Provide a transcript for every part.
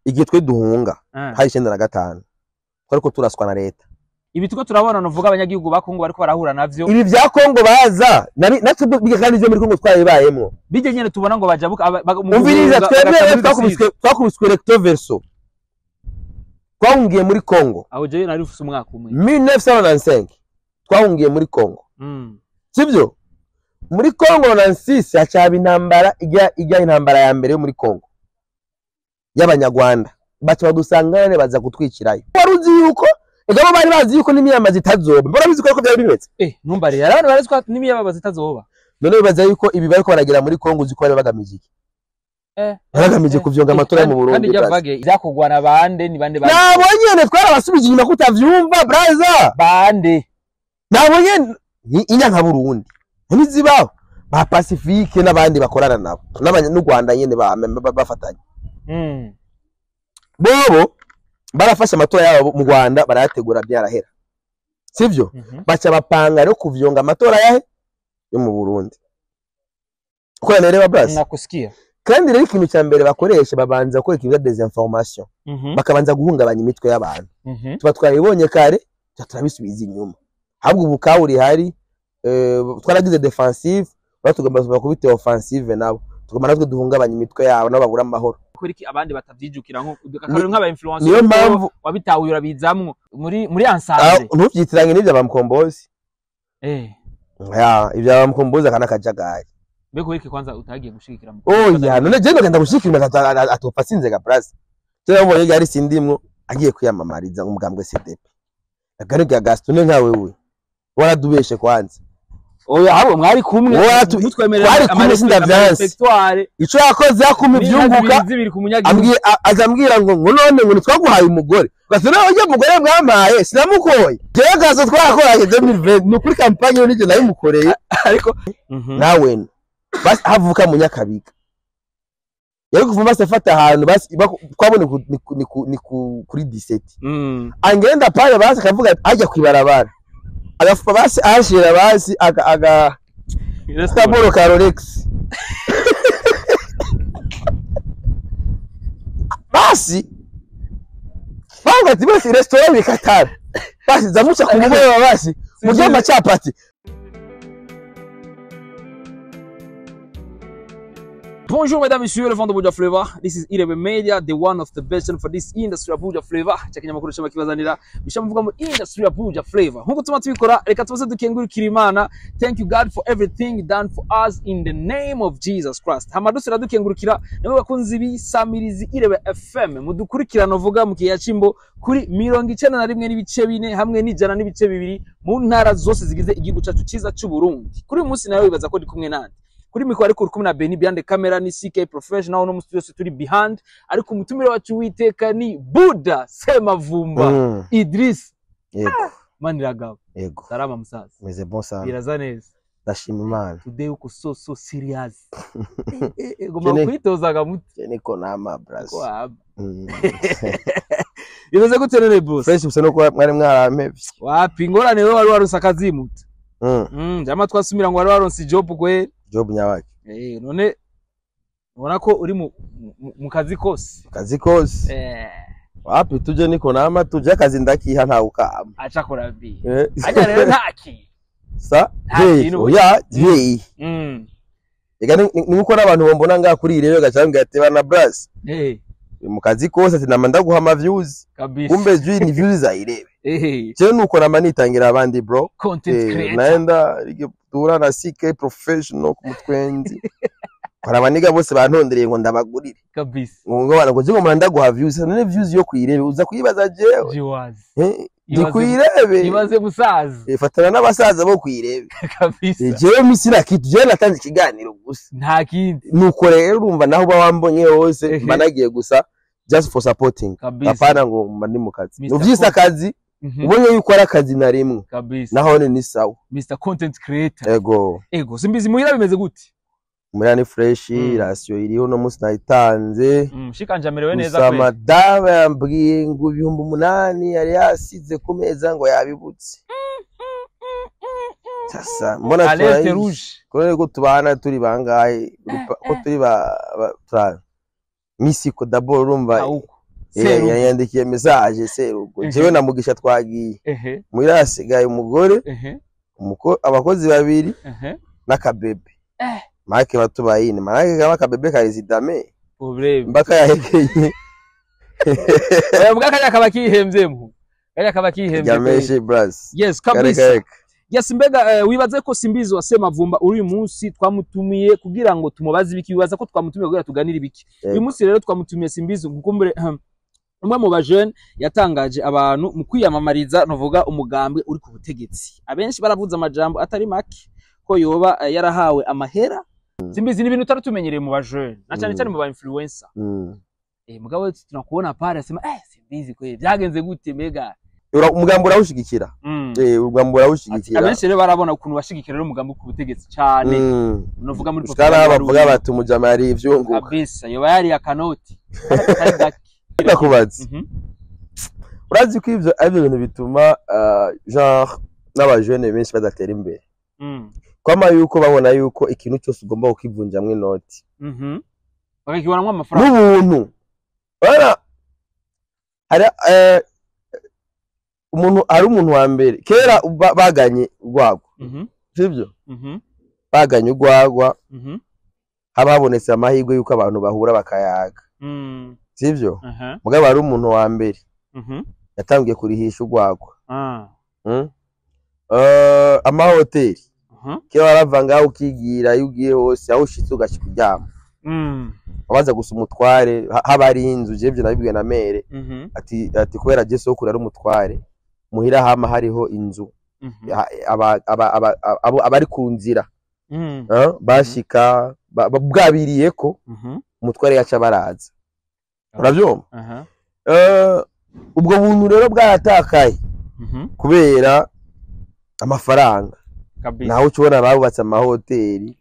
Igihe twe duhunga hari 95, twariko turaswa na leta. Ibi tuko turabona novuga abanyagihugu ba Kongo bariko barahura navyo. Ibi vya Kongo baza natwe biga, kandi ivyo muri Kongo twarabibayemwo. Bijye nyene tubona ngo bajabuka. Umviriza, twebwe twakubiswe recto verso, twahungiye muri Kongo. Aho jewe nari ufise umwaka umwe. 1995 twahungiye muri Kongo. Sivyo? Muri Kongo 96 hacaba intambara, ijya intambara ya mbere yo muri Kongo y'Abanyarwanda, baca badusangane, baza kutwicirayo. Wari uzi yuko ega bo bari bazi yuko n'imyamazi itazoba? Mbona bizi ko byari bimeze. Ntumbare, hari abantu barizwa n'imyamazi itazoba. None bibaza yuko ibi bariko baragira muri Kongo, uzi ko bari bagamije iki? Baragamije kuvyonga amatora mu Burundi. Kandi ryavage byakogwa na bande? Ni bande? Bande nabo nyene twarabasubije inyuma, kutavyumva braza? Bande? Nabo nyene inyanka Burundi ntizibaho, ba Pacifique n'abandi bakorana nabo n'u Rwanda nyene bafatanye. Bobo barafashe amatora yabo mu Rwanda, barayategura, byarahera, sivyo? Baca bapanga rero kuvyonga amatora yahe yo mu Burundi. Uko nereba braza? Nakusikia. Kandi rero ikintu cya mbere bakoresha, babanza gukora ikintu bita désinformation, bakabanza guhungabanya imitwe y'abantu. Tuba twarabibonye kare, turabisubiza inyuma. Ahubwo ubu kawuri hari twaragize defensive, tugomba kubita offensive nabo, tugomba natwe duhungabanya imitwe yabo, nabo babura amahoro. Kuri iki abandi batavyijukira, nko akarero nk'aba influencer? Niyo mpamvu wabitahuye, urabizamwo muri ensemble. Ntuvyitiranye n'ivyo bamukombozi. Ya, ivyo bamukombozi akana kajagari. Mbega wiki kwanza utagiye gushigikira mu Oya, none je ndagenda gushikira atopfa sinze ga braza. Je yabonye yari sindimwo agiye kwiyamamariza umugambwe CDP. Agarega Gaston nka wewe. Waradubeshe kwanza. Oya, abo mwari kumwe. Mutwemerera twari kumwe, sindavyanse. Ico yakoze yakuma ivyunguka zibiri ku munyagihugu. Ambwiye, azambwira ngo none ngo nitwaguhaye umugore. Gaston nawe ujya mugore mwamaye sinamukoye. Jewe Gaston twarakoranye 2020, ni kuri campagne yo nije nayimukoreye. Ariko nawe basi havuka munyakabiga yari kuva basi afata ahantu basi twabone ni kuri 17, angenda pale basi akavuga ajya kwibarabara, agafupa basi ashira basi aga kaboro ka Rolex basi banga ati basi restaurant bikatara basi zamuca ku mugoroba basi murya amacapati. Bonjour mesdames, messieurs, le vent de Buja Flavor. This is Irebe Media, the one of the best for this industry of Buja Flavor. Cha kinyamakuru cyama kibazanira bishamuvuga mu industry ya Buja Flavor. Nkuko tuma tubikora, reka tubaze dukengurukira Imana. Thank you God for everything done for us in the name of Jesus Christ. Hama dusira dukengurukira namwe bakunzi bisamirizi Irebe FM. Mudukurikirana uvuga mu kiyachimbo kuri 91.4 hamwe n'100.2 mu ntara zose zigize igihugu cyacu cyiza cy'u Burundi. Kuri uyu munsi nawe wibaza ko ndi kumwe nande? Kuri mikoro ariko uri kumwe na Benny, behind the camera ni CK Professional, no mu studio turi behind, ariko umutumire wacu witeka ni Buda Semavumba Idris. Yego. Maniragabo. Yego. Salama musaza. Meze bon sana. Biraza neza. Ndashima Imana. Today uko so so serious. Goma kwitozaga muti. Niko nama braza. Bimeze gute none boss? Fresh, gusa nuko mwari mwarampevye. Wapi, ingorane wewe wari waronse akazimuta. Jama twasumira ngo wari waronse job kwe. Job nyabaki. None ubona ko uri mu kazi kose. Kazi kose. Wapi, tuje niko nama, tuje akazi ndakiha ntawe ukama. Acha korabi. Ajya rero ntaki. Sa hey, oya hey. Ega ni nkuko n'abantu bombona ngaha kuri irebe gacambwa ati bana bras. Mu kazi kose ati nama ndaguha ama views. Kabisa. Kumbe jui ni views za irebe. Je nuko nama nitangira abandi bro. Content creator. Naenda duhura na CK Professional ku mutwenzi. Kora abaniga bose bantondereye ngo ndabagurire. Kabisa. Ngo bana ngo ngo ndaguha views, none views yo kuyirebe uza kuyibaza jewe. Jiwazi. Ndi kuyirebe. Ibaze musaza. Fatana n'abasaza bo kuyirebe. Kabisa. Jewe misi na kitu, jewe natanze ikiganiro gusa. Nta kindi. Nuko rero urumva naho uba wambonye hose mba nagiye gusa just for supporting. Apana ngo mba ndi mu kazi. Uvyise akazi, ubonye yuko ari akazi na rimwe. Kabisa. Naho ni sawa. Mr Content Creator. Ego. Ego, simbizi muhira bimeze gute? Muhira ni fresh, ration iriho no musi nayitanze. Shikanje amerewe neza kwe. Gusa madame yambwiye ngo 8,000 yari yasize ku meza ngo yabibutse. Sasa mbona alerte rouge. Kore ko tubana turi bangahe, ko turi ba misiko d'abord urumva. Serugo. Yandikiye message Serugo. Jewe na Mugisha twagiye. Muhira hasigaye umugore, abakozi babiri n'akabebe. Make batubaye ine. Make kaba akabebe ka Zidame. Problème. Mbaka yahekenye. Oya, mbwa kajya kaba kihemvyemo. Kajya kaba kihemvye. Jameshe bras. Yes, Kare kabisa. kare. Yes, mbega wibaze ko Simbizi wa Semavumba uri uyu munsi twamutumiye kugira ngo tumubaze ibiki? Wibaza ko twamutumiye kugira tuganire ibiki uyu munsi? Rero twamutumiye Simbizi kuko umwe mu bajene yatangaje abantu mu kwiyamamariza, novuga umugambwe uri ku butegetsi. Abenshi baravuze amajambo atari make ko yoba yarahawe amahera. Simbizi, ni ibintu utari tumenyereye mu bajene na cyane cyane mu ba influencer. Mugabo tunakuona pale asema Simbizi kweli byagenze gute mbega? Umugambi urawushigikira. Umugambi urawushigikira. Abenshi rero barabona ukuntu bashigikira rero umugambi ku butegetsi cyane, novuga muri Ushikana bavuga bati umujama yari ivyunguka. Kabisa, yoba yari akanoti katari gake. Ndakubaza. Urazi ko ivyo ari byo bintu bituma genre n'abajene benshi badatera imbere. Kwama yuko babona yuko ikintu cyose ugomba kukivunjamwo inoti. Bakakibonamwo amafaranga. N'ubuntu. Bara hari umuntu, ari umuntu wa mbere kera baganye urwagwa. Sivyo? Mhm. Baganye urwagwa, haba habonetse amahirwe yuko abantu bahura bakayaga. Sivyo? Aha. Mugabo hari umuntu wa mbere yatangiye kurihisha urwagwa. Amahoteli kera warava ngaho ukigira iyo ugiye hose, aho ushitse ugashika uryama. Wabaza gusa umutware, haba hari inzu. Jewe ivyo nabibwiwe na mère, ati kubera je sokuru ari umutware, muhira hama hariho inzu. Abari ku nzira bashika bwabiriyeko, umutware yaca baraza, uravyumva? Aha. Ubwo buntu rero bwaratakaye kubera amafaranga. Naho uca ubona babubatse amahoteli.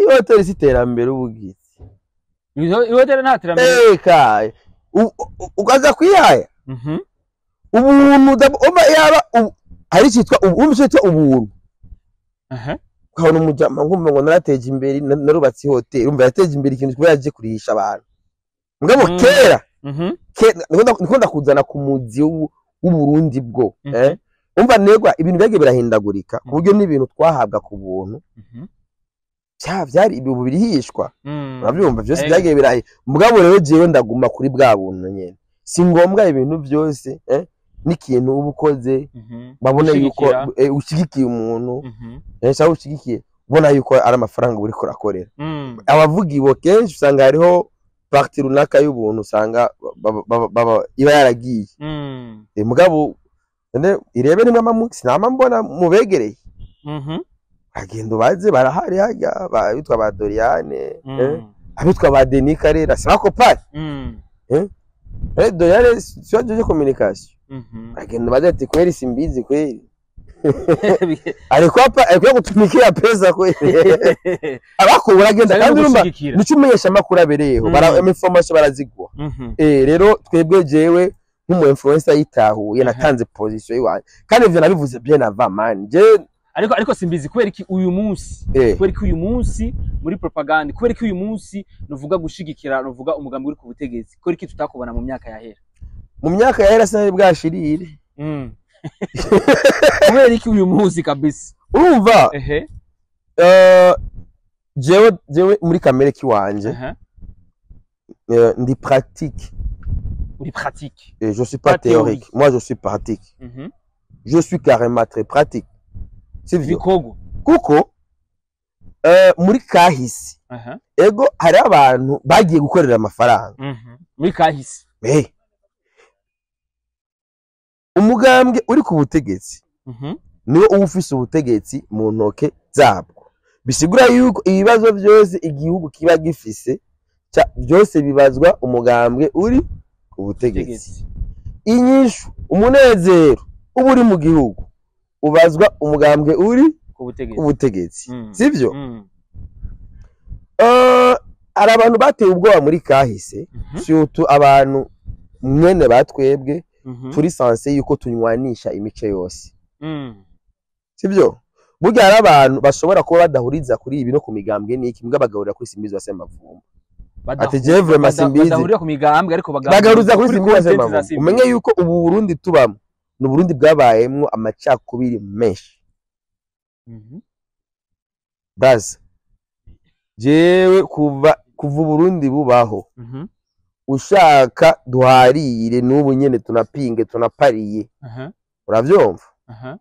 Iyo hoteli si iterambere uba ugize. Ihoteli nta terambere. Eka ukaza kwihaya ubuntu umva yaba hari icyitwa umva icyo ubuntu. Ukabona umujama ngumva ngo narateje imbere, narubatse ihoteli, umva yateje imbere ikintu kubera yaje kurihisha abantu. Mugabo kera niko ndakuzana ku muzi w'Uburundi bwo umva negwa ibintu byagiye birahindagurika ku buryo n'ibintu twahabwa ku buntu vyari ibintu birihishwa. Urabyumva byose byagiye birahi. Mugabo rero jewe ndaguma kuri bwa buntu nyene, si ngombwa ibintu byose n'ikintu uba ukoze babone yuko Ushigikira. Ushigikiye umuntu cyangwa ushigikiye, ubona yuko ari amafaranga uriko urakorera. Abavuga ibo kenshi usanga hariho partie runaka y'ubuntu usanga iba yaragiye. Mugabo none irebe nimwe sinama mbona mubegereye. Agenda ubaze, barahari harya abitwa ba Doriane, abitwa ba Denis Karera sibakopari. Doriane siyo de communication. Agenda ubaze ati kweli Simbizi kweli alikuwa hapa, alikuwa kutumikia pesa kweli? Abako uragenda kandi urumva gushigikira. nico umenyesha amakuru abereyeho. Bara information barazigwa. Rero twebwe, jewe nk'umu influencer yitahuye, natanze position yiwanje kandi ivyo nabivuze bien avant, man. Je Ariko Simbizi, kubera iki uyu munsi, kubera iki uyu munsi muri propaganda, kubera iki uyu munsi nuvuga gushigikira, nuvuga umugambi uri ku butegetsi, kubera iki tutakubona mu myaka yahera? Mu myaka yahera sinari bwashirire. Kubera iki uyu munsi kabisa? Urumva, jewe muri kamere kiwanje ndi pratique. Uri pratique. Et je suis pas Pas théorique. théorique. Moi je suis pratique. Je suis carrément très pratique, sivyo? Ibikorwa. Kuko muri kahise, ego, hari abantu bagiye gukorera amafaranga. Muri kahise. Umugambwe uri ku butegetsi niwo uba ufise ubutegetsi mu ntoke zabwo, bisigura yuko ibibazo byose igihugu kiba gifise byose bibazwa umugambwe uri ku butegetsi. Butegetsi. Inyishu, umunezero uba uri mu gihugu ubazwa umugambwe uri ku ku butegetsi. butegetsi. Sivyo? Mm. Hari abantu bateye ubwoba muri kahise, surtout abantu mwene batwebwe turi censé yuko tunywanisha imice yose. Sivyo? Burya hari abantu bashobora kuba badahuriza kuri ibi no ku migambwe n'iki, mbwa bagahurira kuri Simbizi wa Semavumba. Ati jewe vraiment simbizi. Badahurira ku migambwe, ariko Bagahuza kuri Simbizi content za Semavugo. Simbizi. Umenye yuko ubu Burundi tubamo ni Uburundi bwabayemwo amacakubiri menshi. Baza jewe kuva Uburundi bubaho, ushaka duharire n'ubu nyene, tunapinge, tunapariye. Uravyumva? Aha.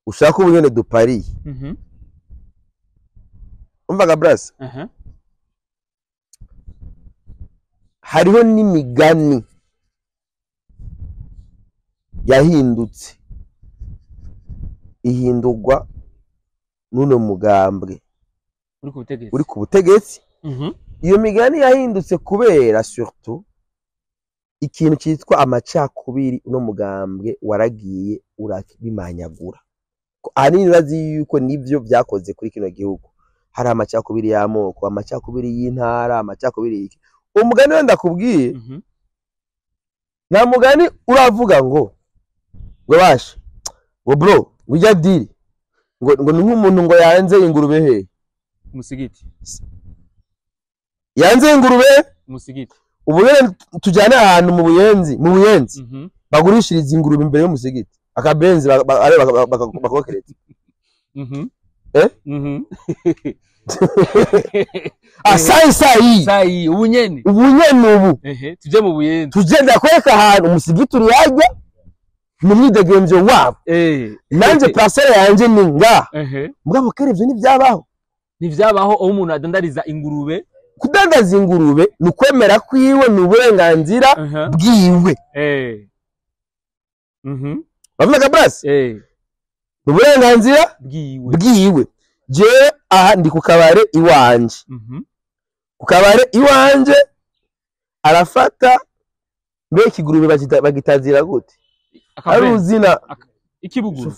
Ushaka ubu nyene dupariye. Umvaga brasa? Aha. Hariho n'imigani yahindutse, ihindurwa n'uno mugambwe Uri ku butegetsi. Uri ku butegetsi. Iyo migani yahindutse kubera surtout ikintu cyitwa amacakubiri. Uno mugambwe waragiye urabimanyagura. Ko ahanini urazi yuko nivyo vyakoze kuri kino gihugu, hari amacakubiri y'amoko, amacakubiri y'intara, amacakubiri y'iki. Umugani wenda ndakubwiye, nta mugani uravuga ngo basha, ngo bro, ngo ujya diri, ngo ni nk'umuntu ngo yanze ingurube he? Umusigiti. Yanze ingurube. Umusigiti. Ubu rero tujyane ahantu mu Buyenzi bagurishiriza ingurube imbere y'umusigiti, akabenzi bakokereza. Eh? Mhm. Ah, sayi sayi. Sayi ubu nyene. Ubu nyene ubu. Ehe, tuje mu Buyenzi. Tugenda kwereka ahantu umusigiti uri, hajya mu myidegemvyo wabo. Nanje parcelle yanje ni ngaha. Mugabo kera ivyo ntibyabaho. Ntivyabaho aho umuntu adandariza ingurube. Kudandaza ingurube ni ukwemera kwiwe, ni uburenganzira bwiwe. Bavuga brasi, ni uburenganzira bwiwe. bwiwe. Jewe aha ndi ku kabare iwanje. Ku kabare iwanje arafata mbe ikigurube bagitazira gute? Ari Akabenzi. uzina Ikibuguru.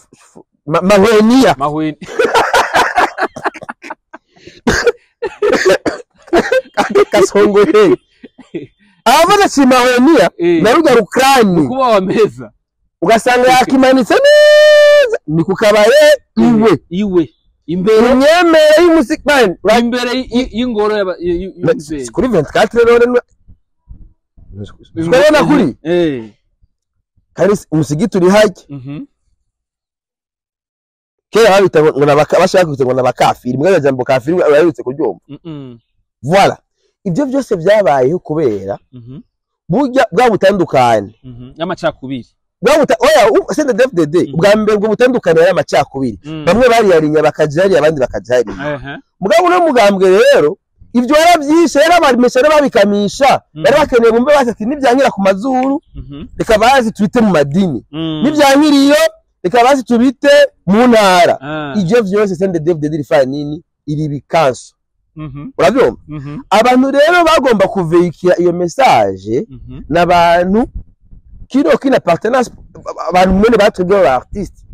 Mahweniya. Mahweni. Kasongohe aravuga ati mahweniya na rujya rukrani. Kuba wa meza. Ugasanga yakimanitse neza, ni ku kabare iwe. Iwe. Imbere Imyemere y'umusikani. Imbere y'ingoro y'umuvyeyi. Kuri 24 rero urabona kuri kandi umusigiti uri hajya. Kera babita ngo bashaka kwita ngo nabakafiri, mbwa jambo kafiri baherutse kuryumva. Voilà, ibyo byose byabayeho kubera burya bwa butandukane. Y'amacakubiri. Bwa buta oya CNDD-FDD. Ubwa mbere ubwo butandukane yari amacakubiri. Bamwe bariyarinya bakaja hariya, abandi bakaja hariya. Mugabo uno mugambwe rero ibyo yarabyishe, yarabarimesha, yarababikamisha. Bari bakeneye bumve bati ati nibyankira ku mazuru, reka bazi tubite mu madini, nibyankira iyo, reka bazi tubite mu ntara. Ibyo vyose CNDD-FDD rifaya nini iri bikanso. Urabyumva? Mhm. Abantu rero bagomba kuveyikira iyo message n'abantu kino kina partenance, abantu mwene batwebwe aba artiste,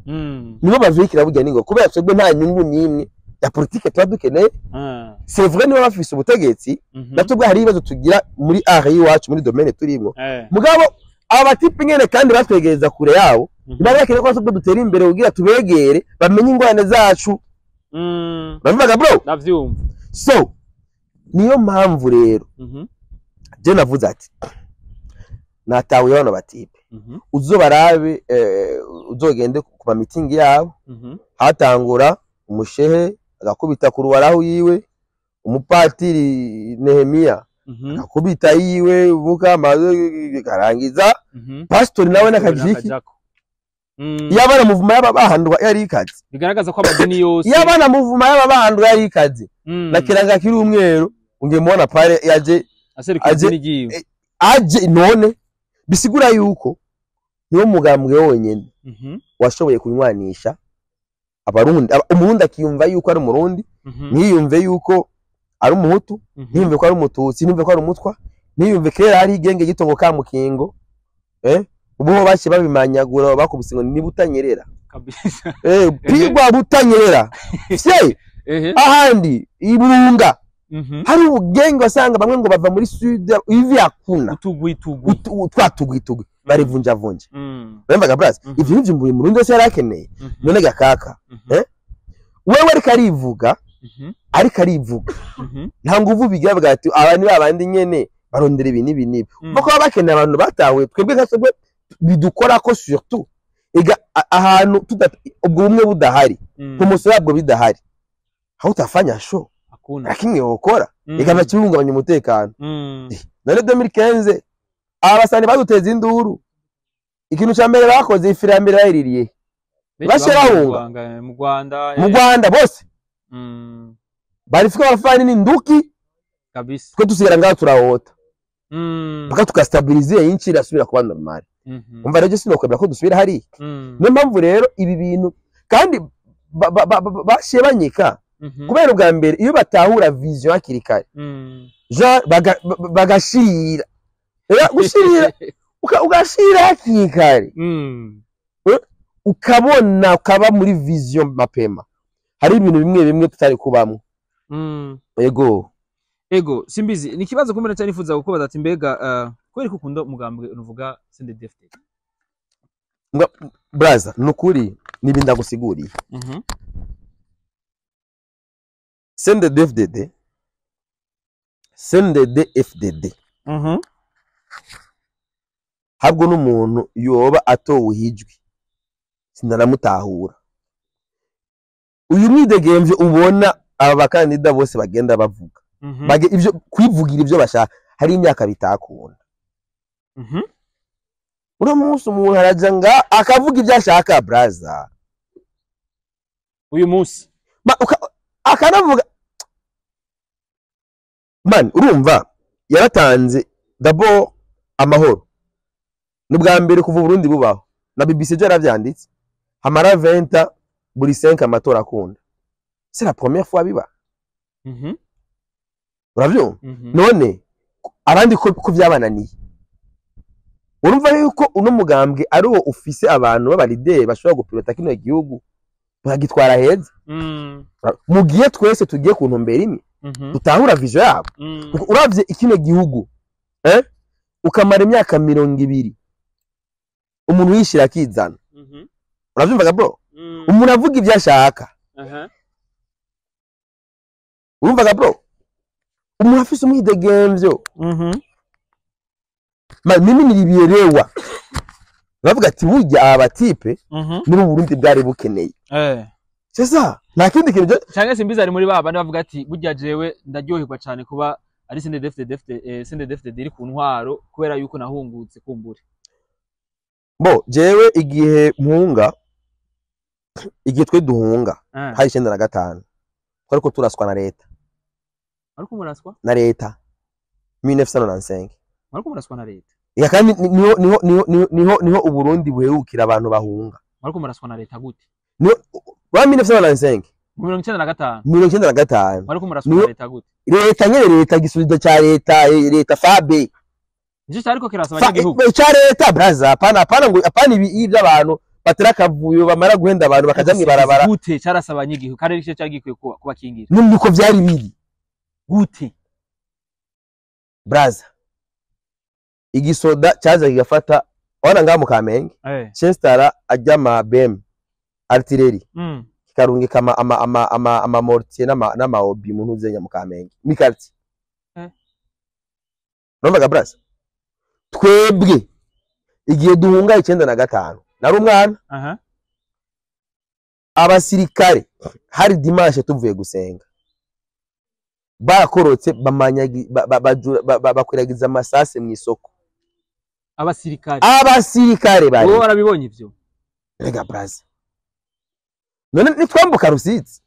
nibo baveyikira burya ningo, kubera twebwe nta nyungu n'imwe ya politike tuba dukeneye. C'est vrai, niba bafise ubutegetsi, natubwo hari ibibazo tugira muri art y'iwacu, muri domaine turimo. Mugabo aba batipe nyene kandi batwegereza kure yabo, bari bakeneye ko natubwo dutera imbere kugira tubegere, bamenye ingorane zacu. Urabivuga bro? Ndavyumva. So niyo mpamvu rero je navuze ati natahuye bano batipe. Uzobarabe, uzogende ku ma meeting yabo, hatangura umushehe agakubita ku ruwarahu yiwe, umupatiri Nehemiya agakubita yiwe mukama, karangiza pastori nawe n'akajiki. Akajako. Iyo abana muvuma yaba bahandwa yari ikaze. Bigaragaza ko amadini yose Iyo abana muvuma yaba bahandwa yari ikaze. Na kiranga kiri umweru ungemubona pare yaje aserukira aje idini ryiwe. Aje none bisigura yuko niwo mugambwe wonyene washoboye kunywanisha Abarundi. Umurundi akiyumva yuko ari Umurundi, ntiyumve yuko ari Umuhutu, ntiyumve ko ari Umututsi, ntiyumve ko ari Umutwa, ntiyumve. Kera hari igenge gitongo ka mukingo, ubu ho baciye babimanyagura, bakubise ngo ni Butanyerera. Kabisa. Pigwa Butanyerera fye. Ahandi Ibunga hari ubugenge, wasanga bamwe ngo bava muri sud hivi, hakuna Utugwi tugwi. Twatugwi tugwi barivunjavunja. Urumvaga brasa? Ivyo nivyo buri Murundi wese yari akeneye. None gakaka, wewe ariko arivuga. Ariko arivuga, nta nguvu bigira, bavuga ati aba ni babandi nyene barondera ibi n'ibi n'ibi. Kuko baba bakeneye abantu batahuye. Twebwe nka twebwe bidukora ko surtout ega ahantu ubwo bumwe budahari, promotion yabwo bidahari, aho utafanya show. Hakuna. Nta kimwe wokora. Ega bakibungabanya umutekano. None 2015 aba basani baduteza induru, ikintu ca mbere bakoze, ifira ya mbere bayiririye. Benshi Bashira bahungiye bahunga. Mu Rwanda. Mu Rwanda bose barifika barafanya nini nduki. Kabisa. Twe tusigara ngaho turahota mpaka tukastabilize inchi irasubira kuba normal. Umva rero, sinokwemera ko dusubira hariya. Niyo mpamvu rero ibi bintu kandi bashiye banyika, kubera ubwa mbere iyo batahura vision hakiri kare, genre bagashira. Gushirira, ugashira hakiri kare, ukabona ukaba muri vision mapema, hari ibintu bimwe bimwe tutari kubamwo. Ego. Ego, simbizi ni ikibazo kumbe cyane nifuza kukubaza ati mbega kubera ko ukunda umugambwe unuvuga CNDD-FDD? Braza, nukuri nibi ndagusiguriye. CNDD-FDD, CNDD-FDD, habwo n'umuntu yoba atowe ijwi sindanamutahura. Uyu mwidegemvyo ubona aba bakandida bose bagenda bavuga, ivyo kwivugira ivyo bashaka, hari imyaka bitakunda. Uno munsi umuntu araja nga akavuga ibyo ashaka, braza. Uyu munsi. Akanavuga man, urumva yaratanze d'abord amahoro, ni ubwa mbere kuva Burundi bubaho, na BBC ejo yaravyanditse, hamara 20 buri 5 amatora akunda, c'est la première fois biba. Uravyumva? None abandi ko vyabananiye, urumva yuko uno mugambwe ari uwo ufise abantu b'abalideri bashobora gupilota kino gihugu bakagitwara heza, mu gihe twese tugiye ku ntumbero imwe, dutahura vision yabo. Kuko uravye ikino gihugu, ukamara imyaka 20 umuntu yishira akizana, uravyumvaga bro? Umuntu avuga ibyo ashaka. Urumvaga bro, umuntu afise umwidegemvyo. Mimi nilibielewa, bavuga ati burya aba batipe nibo Burundi bwari bukeneye. C'est ça, nta kindi kintu. Canke simbizi ari muri ba bandi bavuga ati burya jewe ndaryoherwa cyane kuba ari CNDD-FDD iri ku ntwaro kubera yuko nahungutse kumbure. Bo jewe igihe mpunga, igihe twe duhunga, hari 95, twariko turaswa na leta. Ariko muraswa? Na leta 1995. Ariko muraswa na leta? Eka, kandi niho Uburundi buherukira abantu bahunga. Ariko muraswa na leta gute? Niho ba 1995. Mu 95? 95. Ariko muraswa na leta gute? Leta nyene, leta, gisubizo ca leta, leta fabe. Nico cyariko kirasa abanyagihugu? Ca leta braza, hapana, ngo hapana ibi iby'abantu batera akavuyo, bamara guhenda abantu bakaja mw'ibarabara. Gute cyarasa abanyagihugu kandi aricyo cyari gikwiye kubakingira? Niko vyari biri. Gute? Braza, igisoda cyaza kigafata wana ngaha mu Kamenge, Chestara ajya ama BM artillery, kikarungika ama mortier n'ama obus mu ntuzenya mu Kamenge mi quartier. Urumvaga braza, twebwe igihe duhunga 95 nari umwana. Abasirikare hari dimanche tuvuye gusenga bakorotse bamanyagi bakwiragiza amasase mu isoko. Abasirikare? Abasirikare bari. Wowe warabibonye ivyo? Rega braza, none nitwambuka Rusizi,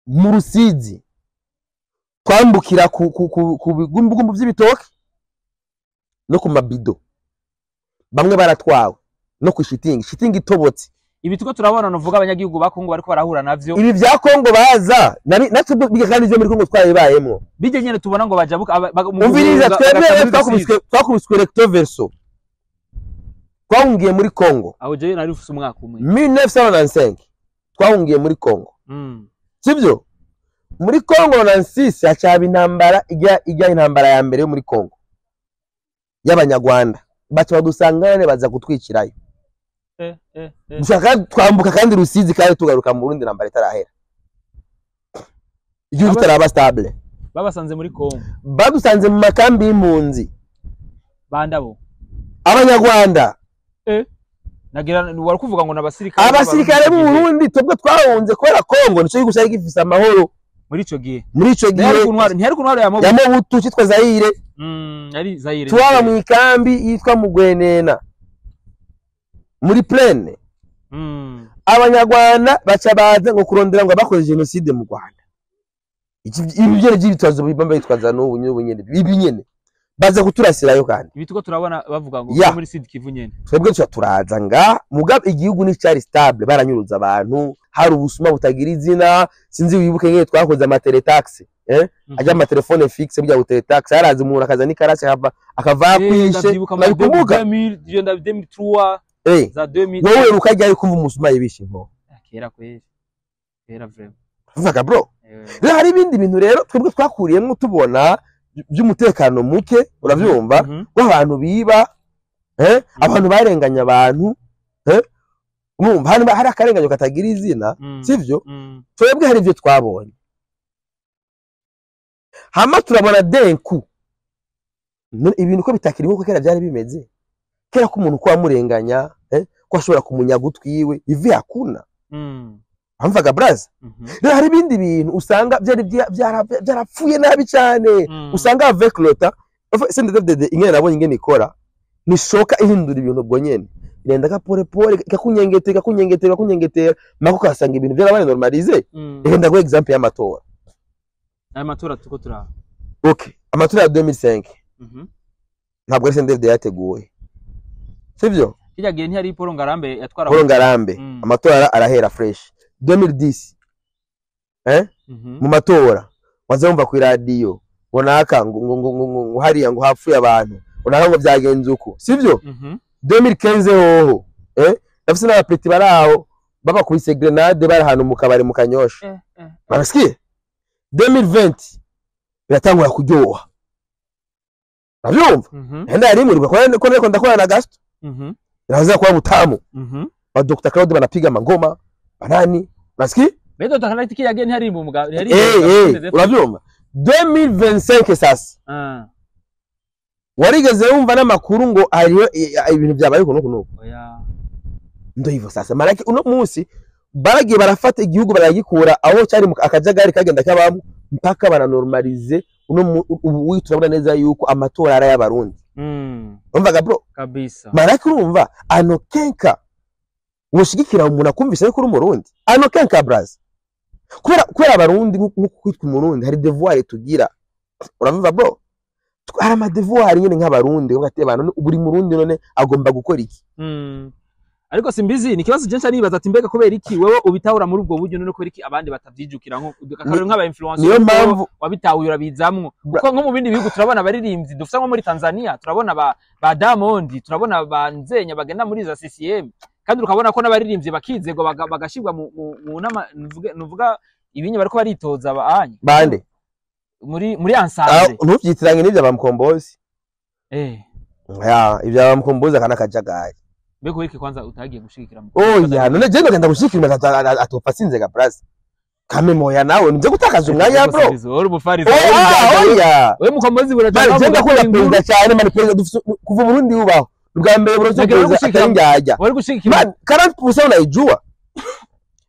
mu Rusizi twambukira ku bigumbugumbu vy'ibitoke no ku mabido, bamwe baratwawe no ku shitingi, shitingi itobotse. Ibi tuko turabona nuvuga abanyagihugu ba Kongo bariko barahura navyo. Ibi vya Kongo baza natwe biga, kandi ivyo muri Kongo twarabibayemwo. Bijye nyene tubona ngo bajabuka mu Umviriza, guhunga, twebwe bagaca muri twakubiswe recto verso, twahungiye muri Kongo. Aho jewe nari mfise umwaka umwe. 1995 twahungiye muri Kongo. Sibyo, muri Kongo 96 hacaba intambara, ijya intambara ya mbere yo muri Kongo y'abanyarwanda, baca badusangane baza kutwicirayo. Gushaka twambuka kandi Rusizi, kandi tugaruka mu Burundi nambara itarahera, igihugu kitaraba stable. Babasanze muri Kongo? Badusanze mu makambi y'impunzi. Bandabo? Abanyarwanda. Nagira wari kuvuga ngo n'abasirikare. Abasirikare b'u Burundi. Twebwe twahunze kubera Kongo nico gihugu cyari gifise amahoro muri ico gihe. Muri ico gihe. Ntihari ku ntwaro, ntihari ku ntwaro ya Mobutu. Ya Mobutu, cyitwa Zaire. Yari Zaire. Twaba mu ikambi yitwa Mugwenena muri plaine. Abanyarwanda baca baza ngo kurondera ngo abakoze jenoside mu Rwanda. Ibi byere by'ibitwazo bibamba bitwaza n'ubu n'ubu nyene, ibi nyene baza kuturasirayo kandi. Ibi tuko turabona bavuga ngo muri Sud Kivu nyene. Twebwe tuca turaza nga mugabo igihugu nticyari stable, baranyuruza abantu, hari ubusuma butagira izina. Sinzi wibuke nk'iyo twakoze ama télétaxe, ajya amatelefone fixe, burya bu télétaxe, haraza umuntu akaza n'ikarasi akava kwishe. Ndavyibuka mu Nabikumbuka. 2000, 2003, za 2000. Wowe ukajyayo kumva umusuma yibishe inko. Kera kweli, kera vraiment. Uvuga bro. Rero hari ibindi bintu rero twebwe twakuriyemo tubona by'umutekano muke, uravyumva, w'abantu biba, abantu barenganya abantu, urumva hari akarenganyo katagira izina, sivyo? Twebwe hari ibyo twabonye, hama turabona denku ibintu ko bitakiri nkuko kera byari bimeze. Kera ko umuntu ko wamurenganya, ko ashobora kumunyaga utwiwe, ivi hakuna. Amvaga braza. Rero hari ibindi bintu usanga byari byarapfuye nabi cyane. Usanga avec le temps CNDD-FDD ingene nabonye ingene ikora, nishoka ihindura ibintu ubwo nyene, irenda ka pole pole, ikakunyengetera, ikakunyengetera, ikakunyengetera, mako ukasanga ibintu byarabaye normalisé. Reka ndaguha exemple y'amatora. Aya matora tuko turaba. Okay, amatora ya 2005 ntabwo ari CNDD-FDD yateguwe, sivyo? Kirya gihe ntiyari Paul Ngarambe yatwara? Paul Ngarambe. Amatora arahera fresh. 2010, mu matora waza wumva ku iradiyo ngo naka ngo hariya ngo hapfuye abantu, ngo naka ngo byagenze uko, sivyo? 2015 hoho, ndafise n'abapeti bari aho babakubise grenade, bari ahantu mu kabari mu Kanyosha. Barasikiye. 2020 biratangura kuryoha, uravyumva? Enda rimwe ko nariko ndakorana na Gaston, inaanza kuwa mutamu, ba Dr. Claude banapiga mangoma banani, unasikia? Beto takalati kirya gihe ntiyari mu mugabo ntiyari. Uravyumva, 2025 sasa warigeze wumva n'amakuru ngo hariyo ibintu byabaye uku n'uku n'uku? Oya. Ndo hivyo sasa, maanake uno munsi baragiye barafata igihugu baragikura aho cyari mu akajagari kagenda kabamo mpaka baranormalize. Uno ubu turabona neza yuko amatora ari ay'Abarundi. Umvaga bro? Kabisa. Maanake urumva ano kenka woshigikira umuntu akumvise yuko uri Umurundi, ano kenka braz, kubera Abarundi nkuko kwitwa Umurundi hari devoir tugira, uravyumva bro? Hari amadevoir nyene nk'Abarundi, uvuga ati abantu buri Murundi none agomba gukora iki? Ariko simbizi, ni ikibazo je nca nibaza ati mbega kubera iki wewe ubitahura muri ubwo buryo, none kubera iki abandi batavyijukira, nko akarero nk'aba influencer? Niyo mpamvu wabitahuye urabizamwo, kuko nko mu bindi bihugu turabona abaririmbyi dufite, nko muri Tanzania turabona ba Diamond, turabona ba Nzenya bagenda muri za CCM, kandi ukabona ko n'abaririmbyi bakizegwa bagashirwa mu nama, nuvuga ibinye bariko baritoza abanye. Bande? Muri ensemble. Ntuvyitiranye n'ivyo bamukombozi. Ya, ivyo bamukombozi akana kajagari. Mbega kubera iki kwanza utagiye gushigikira mu Oya, none je ndagenda gushikira umuntu atopfa asinze ga braza kame moya, nawe nje gutakaza umwanya bro. Uri umufarizo. Oya, oya. Wewe mukombozi. Mani je ndakunda perezida cyane mani, perezida dufise kuva Burundi bubaho ubwa mbere burozo Nagira perezida gushikira atari njyajya. Wari gushigikira. Man, 40% unaijua,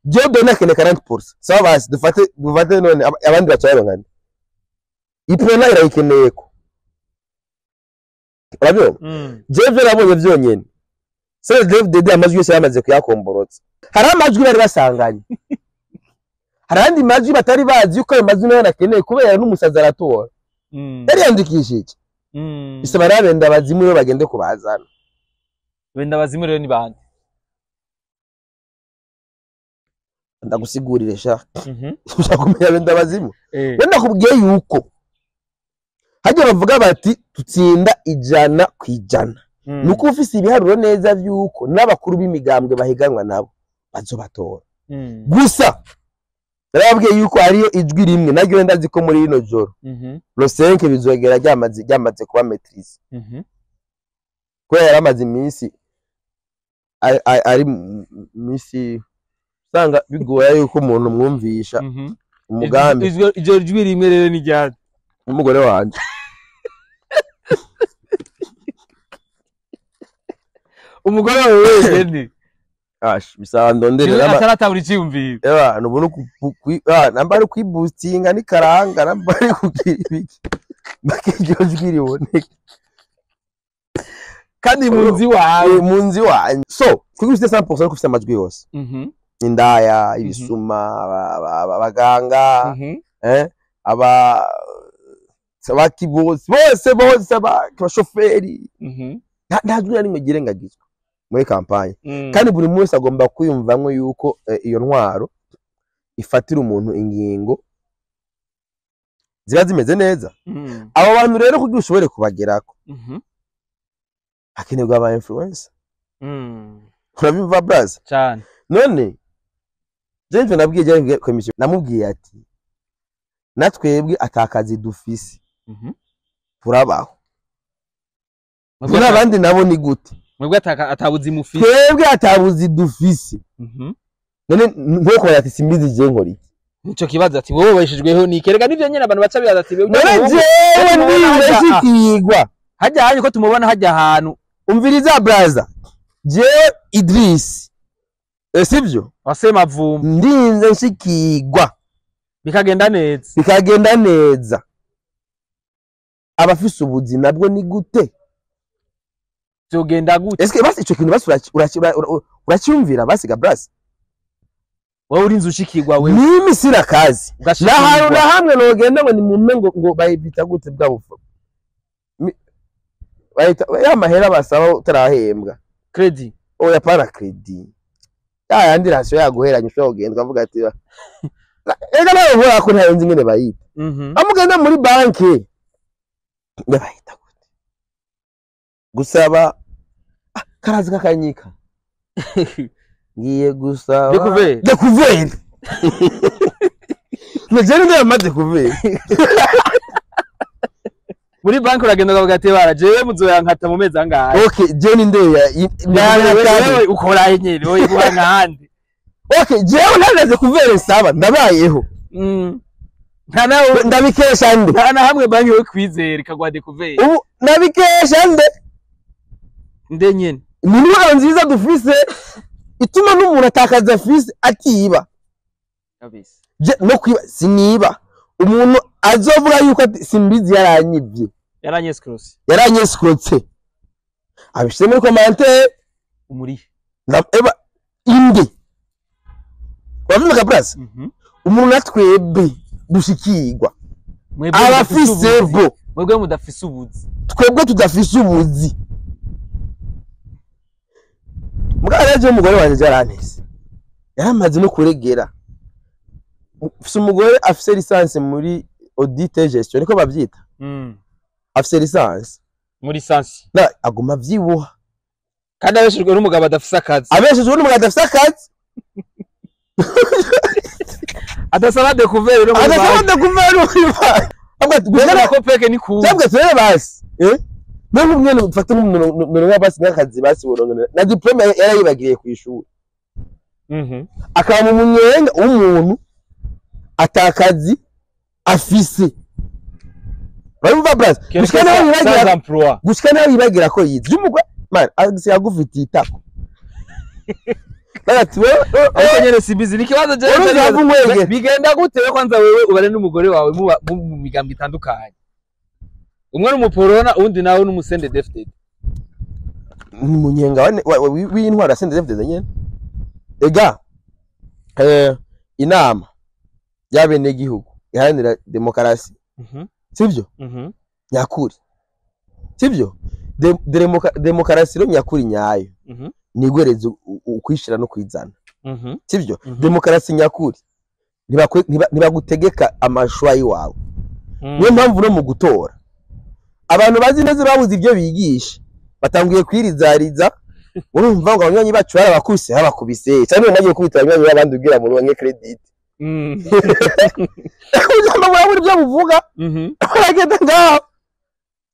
je dona kene 40%, sawa basi dufate none abandi baca baronkana Uprona irayikeneye ko, urabyumva? Jewe ivyo nabonye vyonyene, CNDD-FDD amajwi yose yamaze kuyakomborotsa. Hari amajwi bari basanganye, hari andi majwi batari bazi yuko ayo majwi nayo nakeneye, kubera n'umusazi aratora, yari yandikishije. Bisaba rero benda bazimu iyo bagende kubazana. Wenda bazimu rero ni bande? Ndagusigurire sha. Ushaka kumenya benda bazimu? Eh. Wenda kubwiye yuko hajya bavuga bati tutsinda 100%, nuko ufise ibiharuro neza vy'uko n'abakuru b'imigambwe bahiganwa nabo bazobatora. Gusa narababwiye yuko hariyo ijwi rimwe naryo ndazi ko muri rino joro le 5 bizogera ryamaze kuba maîtrise, kubera yaramaze iminsi. ari misi usanga bigoye yuko umuntu mwumvisha umugambi. Iryo jwi rimwe rero ni ryari? Umugore wanje. Umugore wawe wenyene? Ash, bisaba ndonderera ataratahura iciyumviro. Ewa, nubona namba ari kwiboostinga n'ikaranga, namba ari kugira ibiki make iryo jwi riboneke. Kandi mu nzu iwawe. Mu nzu iwanje. So kuko ufite 100% ko ufite amajwi yose, indaya, ibisuma, abaganga, aba abakibosi bose bose, abashoferi, nta jwi na rimwe ryirengagizwa muri kampanye. Kandi buri wese agomba kwiyumvamwo yuko iyo ntwaro ifatira umuntu ingingo ziba zimeze neza. Abo bantu rero kugira ushobore kubagerako, hakenerwa aba influencer. Urabiva braza? Cyane. None jewe nabwiye jewe komisiyo, namubwiye ati natwebwe atakazi dufise, turabaho, none abandi nabo ni gute? Mwebwe atabuzi mufise. Twebwe atabuzi dufise. None nkuko ati simbizi je nkora iki? Nico kibazo ati wowe wabeshejweho ni kerega nivyo nyene abantu baca bibaza ati none jewe ndibeshikirwa hajya hanyu ko tumubona hajya ahantu. Umviriza braza, jewe Idris, sivyo wasema vumba ndinze nshikirwa bikagenda neza, bikagenda neza. Abafise ubuzi nabwo ni gute? Tugenda gute? Eske basi ico kintu basi uracyumvira basi ga braza? Wowe urinze ushikirwa wewe. Mimi sina kazi. Na haru na hamwe nogenda ngo ni mume ngo bayibita gute bwa bufu. Bayita ya mahera basaba utarahembwa. Credit. Oya para credit. Ya yandi ratio yaguheranye ushobora kugenda ukavuga ati ega nawe uhora ko ntayo nzi ngene bayita. Amugenda muri banki. Ndabayita gute? Gusaba karazi kakanyika. Ngiye gusaba découvert. Découvert. Nje ndi amaze découvert. Muri banki uragenda ukavuga ati bara jewe muzoyankata mu mezi angahe? Okay, je ni ndeya wewe ukora nyene wewe guha nkahandi. Okay, jewe naraze kuvera saba ndabayeho. Nta nawe ndabikesha nde? Nta na hamwe banki yo kwizera ikagwa découvert. Ubu ndabikesha nde? Nde nyene. Ni intwaro nziza dufise ituma n'umuntu atakaza afise atiba. Kabisa. No kwiba siniba. Umuntu azovuga yuko simbizi yaranyibye. Yaranyescrosse. Yaranyescrosse. Abishyize muri commentaire umuri. Eba inde. Wavuga braza? Umuntu natwebwe dushikirwa. Abafise bo. Mwebwe mudafise ubuzi. Twebwe tudafise ubuzi. Mugabo umugore wanje yarantese. Yaramaze no kuregera. Ufise umugore afise licence muri audit et gestion niko bavyita. Afise licence. Muri licence. Na aguma avyibuha. Kandi abeshejwe n'umugabo adafise akazi. Abeshejwe n'umugabo adafise akazi. Adasaba découvert no muri. Adasaba découvert no muri. Abwo gushaka ko peke ni ku. Cyabwe tere basi. Nubwo mwene ufata umuntu basi n'akazi basi borongana. Na diplome yarayibagiriye ku ishuri. Akaba mu munyenga umuntu atakazi afise. Barumva braza. Gushika nawe yibagira ko yize. Umugwa man agisi yagufitiye itako. Bati wewe ariko nyene simbizi ni kibazo je bigenda gute we kwanza wewe ubare n'umugore wawe muba mu migambi itandukanye. Umwe n'umuporona undi nawe n'umusende defted. Ni munyenga w'intwara sende defted nyene. Ega inama y'abene gihugu iharanira demokarasi. Sivyo? Nyakuri. Sivyo? Demokarasi ro nyakuri nyayo. Nigwereza ukwishira no kwizana. Sivyo? Demokarasi nyakuri ntibagutegeka amashwa yiwawe. Niyo mpamvu no mu gutora abantu bazi neza babuze ibyo bigisha batangiye kwirizariza. Urumva ngo abanywanyi bacu barabakubise babakubise cyane nagiye kubita abanywanyi babandi ubwira mu ronke credit. Ujamba muri byo buvuga baragenda ngaho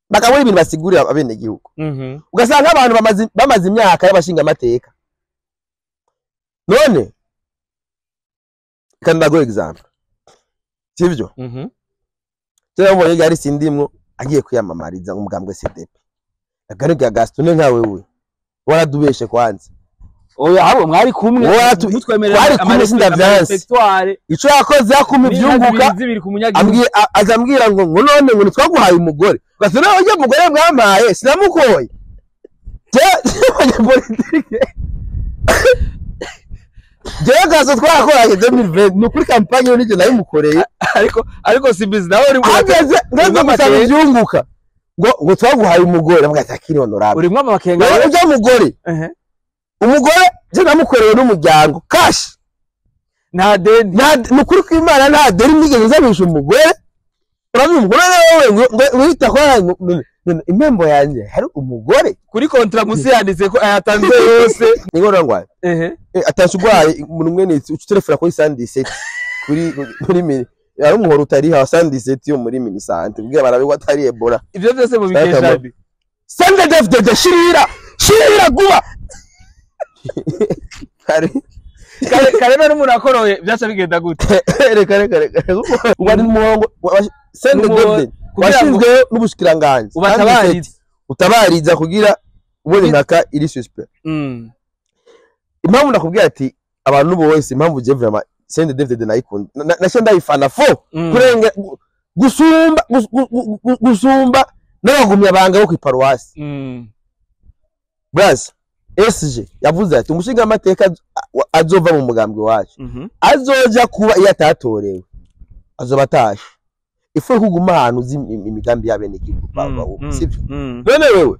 bakabura ibintu basigurira abene gihugu. Ugasanga abantu bamaze imyaka y'abashinga amateka None kandi ndaguha example, sivyo? Cyangwa mbonye gari sindimwo agiye kwiyamamariza umugambwe CDP, agarega Gaston nka wewe waradubeshe kwanza. Oya, abo mwari kumwe. Mutwemerera. Twari kumwe, sindavyanse. Réfectoire. Ico yakoze, yakuma ivyunguka. Zibiri ku munyagihugu. Azambwira ngo none ngo ntitwaguhaye umugore. Gaston nawe ujya mugore mwamaye sinamukoye. Abanyapolitike, jewe Gaston twarakoranye 2020, ni ukuri campagne yo nijye nayimukoreye. Ariko simbizi nawe uri Hageze ngeze Urimwo gusaba amakenga. ivyunguka, ngo twaguhaye umugore, avuga ati akiri honorable. Urimwo amakenga. Wowe ujya mugore, umugore je namukorewe n'umuryango cash. Nta deni. Nta, ni ukuri kw'Imana, nta deni nigeze nzabisha umugore. Urabizi umugore wewe ngo wita ko impembo yanjye hari umugore. Kuri contrat musi yanditse ko ayatanze yose. Ni ngora ngwaye. Atashe urwaye umuntu umwe ni uca telefona kuri 117 kuri muri mini ari umuhoro utari ha 117 yo muri minisante kugira barabe ko atari Ebola. Ivyo byose mubikesha nde? CNDD-FDD, shirira shirira guba kare. Kare kare n'umuntu akoroye byaca bigenda gute? Reka reka reka, ubu ni umurongo CNDD-FDD washinzwe n'ubushikiranganji. Ubatabariza. Utabariza kugira ubone intaka iri suspect. Impamvu ndakubwira ati abantu bose, impamvu je vraiment CNDD-FDD nayikunda, nashe ndayifana fo kurenga gusumba gusumba n'abagumya banga bo kwiparuwasi. Braz SG yavuze ati umushinga amateka azova mu mugambwe wacu azoja kuba iyo atatorewe azoba atashe ifu kuguma ahantu uzi imigambi y'abenegihugu, sivyo? None wewe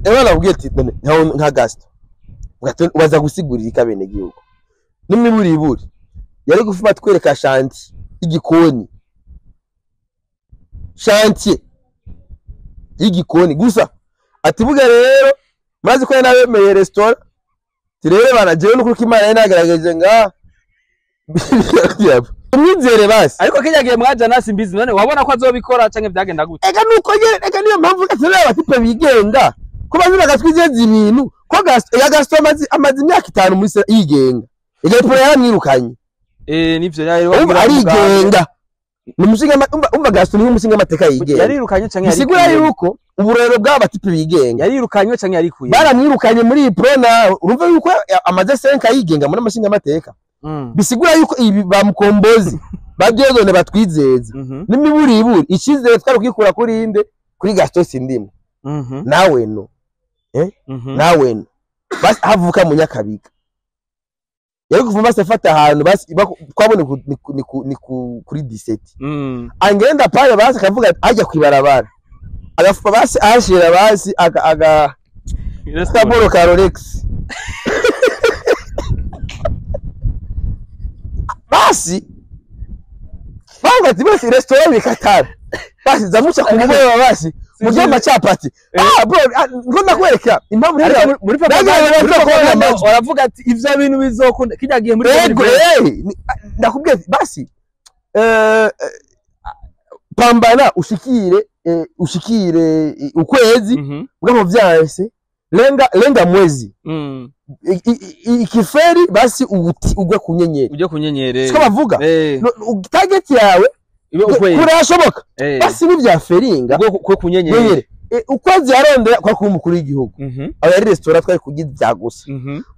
ewe nakubwiye ati none nka Gaston ubaza gusigurira iki abenegihugu? N'imiburiburi yari gufuma twereka chantier y'igikoni, chantier y'igikoni gusa, ati buga rero maze ko nabemeye restaurant, ati rero bana jewe n'ukuri ko Imana yari nagaragaje ngaha umwizere basi. Ariko kirya gihe mwaja na simbizi, none wabona ko azobikora canke byagenda gute? Eka nuko nyene, eka niyo mpamvu gatera abatipe bigenga ko bazi bagatwizeza ibintu ko Gaston ya Gaston amaze imyaka 5 muri yigenga, ega pro yaramwirukanye. Nivyo yari. Umva, arigenga, ni umushinga umva Gaston ni umushinga amateka yigenga. Yarirukanye canke Bisigura yarikuye? yuko uburero bw'aba batipe bigenga. Yarirukanywe canke yarikuye? Baramwirukanye muri iyi prona. Urumva yuko amaze 5 yigenga muri amashinga amateka. Bisigura yuko ibi bamukombozi ba Dieudonné batwizeza n'imiburiburi, icyizere twari kwikura kuri inde? Kuri Gaston Sindimo. Nawe no nawe no basi havuka mu Nyakabiga yari kuva basi afata ahantu basi twabone ni kuri 17. Angenda pale basi akavuga ati ajya kwibarabara agafupa basi ashira basi aga kaboro ka Rolex basi banga ati basi restaurant bikatara basi zamuca ku mugoroba basi murya amacapati. Ah bro, ngo ndakwereka impamvu Ariko rero muri Ndagira propaganda ngo muri kubona propaganda amajwi. Waravuga ati ivyo bintu bizokunda kirya gihe muri Yego, ndakubwiye ati, basi pambana ushikire ushikire ukwezi mugabo vyanse lenga lenga mwezi. Ikiferi basi ugwe ku nyenyeri. Ujye kunyenyere. Siko bavuga? Target yawe Ibe ukwezi. Kurashoboka basi n'ivyaferinga. Ugwe ku kunyenyere. Nyenyeri. Ukwezi yarondera kwa kuba umukuru w'igihugu aho yari restaurant twari kugira gusa.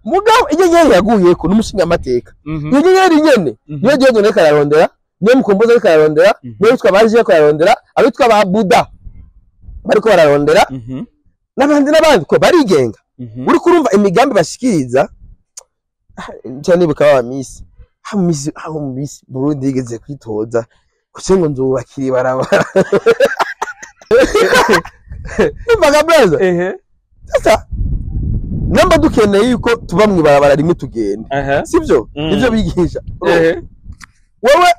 Mugabo inyenyeri yaguyeko n'umushinga amateka, iyo nyenyeri nyene niyo Dieudonné ariko ararondera, niyo Mukombozi ariko ararondera, niyo witwa baje ariko ararondera, abitwa ba Buda bariko bararondera, n'abandi n'abandi ko barigenga. Uri kurumva imigambi bashikiriza. Nca nibuka ba miss aho miss aho miss Burundi yigeze kwitoza kuko ngo nzubakira ibarabara. Numvaga brother, sasa namba dukeneye yuko tuba mu ibarabara rimwe tugende, sibyo? Nivyo bigisha. Wewe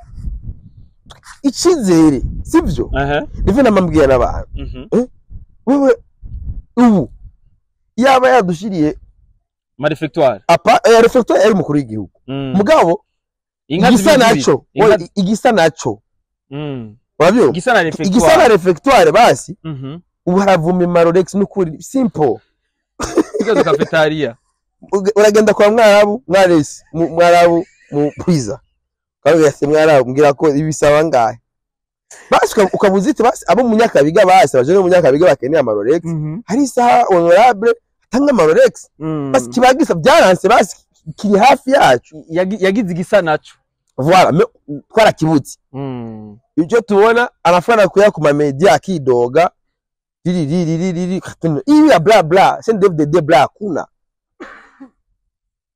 icizere, sibyo? Nivyo namambwiye n'abantu. Wewe ubu yaba yadushiriye Ma réfectoire. Apa réfectoire yari umukuru w'igihugu. Mugabo Inka igisa zibiri. naco Inka oya, igisa naco, urabyumva? Igisa na Igisa réfectoire. na réfectoire basi. Ubu haravuma ima Rolex n'ukuri simple. Izo cafetaria. Uragenda kwa mwarabu mwaresi mwarabu mu pwiza kabwe yase mwarabu mbwira ko ibisaba ngahe basi ukabuzite basi abo munyakabiga basi abaje mu munyakabiga bakeneye ama Rolex. Hari isaha honorable atanga ama Rolex basi kibagisa byaranse basi kiri hafi yacu yagize igisa naco voilà mais twarakibutse. Ibyo tubona amafaranga kuya ku ma media akidoga riri riri riri riri ibi bla bla CNDD-FDD bla kuna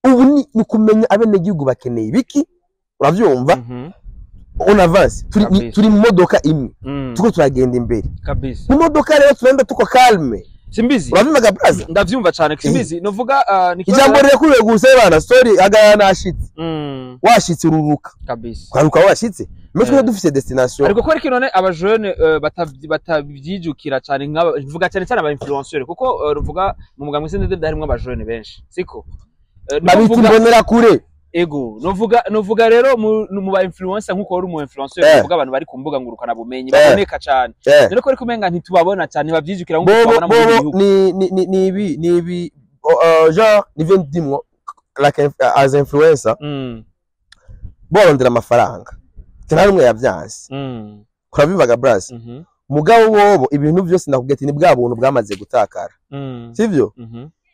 ubu ni kumenya abenegihugu bakeneye ibiki uravyumva. On avance turi mu modoka imwe tuko turagenda imbere kabisa mu modoka rero turenda tuko calme simbizi uravyumva gabraza ndavyumva cyane simbizi novuga ijambo rirekuriwe gusa bana sorry agaya nashitse washitse ururuka kabisa kwaruka washitse mais twe dufise destination ariko ko none aba jeune batavyijukira cyane nk'aba mvuga cyane cyane aba influenceur kuko ruvuga mu mugambwe CNDD harimo aba jeune benshi siko babita imbonera kure ego novuga rero mu ba influencer nkuko uri mu influencer uvuga abantu bari ku mbuga ngurukana bumenyi baboneka cyane rero ko ariko umenga ntitubabona cyane bavyijukira nkuko tubabona mu gihugu ni ibi ni ibi genre ni vient dimwo like as influencer borondera amafaranga tena rumwe yavyanse kurabivaga bras mugabo bobo ibintu byose ndakubwira ati ni bwa buntu bwamaze gutakara sivyo.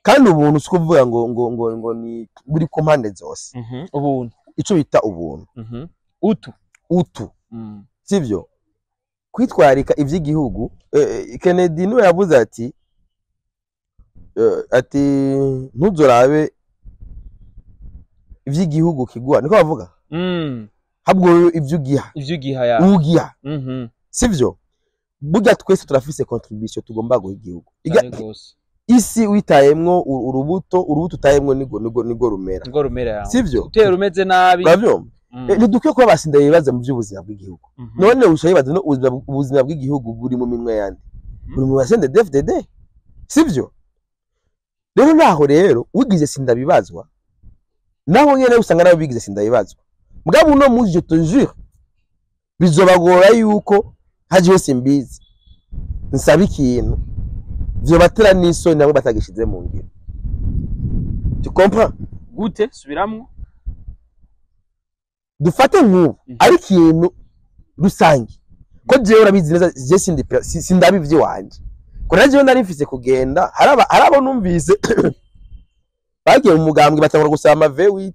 Kandi ubuntu sikuvuga ngo ngo ngo ngo ni buri ku mpande zose ubuntu ico bita ubuntu utu sivyo kwitwarika ivy'igihugu. Kennedy niwe yavuze ati ati ntuzorabe ivy'igihugu kiguha niko bavuga habwo ivyo ugiha ya ugiha sivyo burya twese turafise contribution tugomba guha igihugu. Isi witayemwo urubuto utayemwo nigo rumera sivyo utera umeze nabi uravyumva. Ntidukwiye kuba basinda ibibazo mu by'ubuzima bw'igihugu none ushayibaza no ubuzima bw'igihugu buri mu minwe yandi buri mu basende DFDD sivyo. Rero naho rero ugize sinda bibazwa naho nyene usanga nabo bigize sinda bibazwa mugabo uno muzi je te jure bizobagora yuko haje yose mbizi nsaba ikintu vyobatera n'isoni nabo batagishize mu ngiro. Tu comprends? Gute subiramwo dufate nk'ubu ari ikintu rusange ko jewe urabizi neza je sindabivye wanje ko naje nari mfise kugenda harabo numvise bagiye mu mugambwe batangura gusaba V8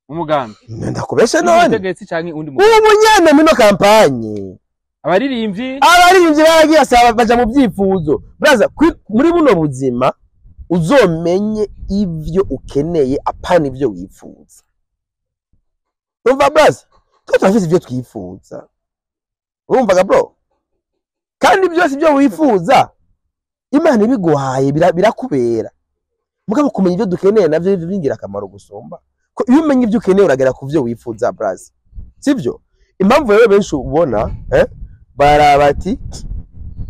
umugambi ndakubeshe none utegetsi canke undi mugambwe ubu nyene mino kampanye abaririmbyi baragiye asaba baja mu byifuzo braza muri buno buzima uzomenye ivyo ukeneye apana ivyo wifuza. Urumva braza twe turafise ivyo twifuza urumva bro kandi byose ibyo wifuza Imana ibiguhaye birakubera mugabo kumenya ivyo dukeneye navyo bingira akamaro gusumba ko iyo umenye ivyo ukeneye uragera ku vyo wifuza braza sivyo. Impamvu rero benshi ubona barabati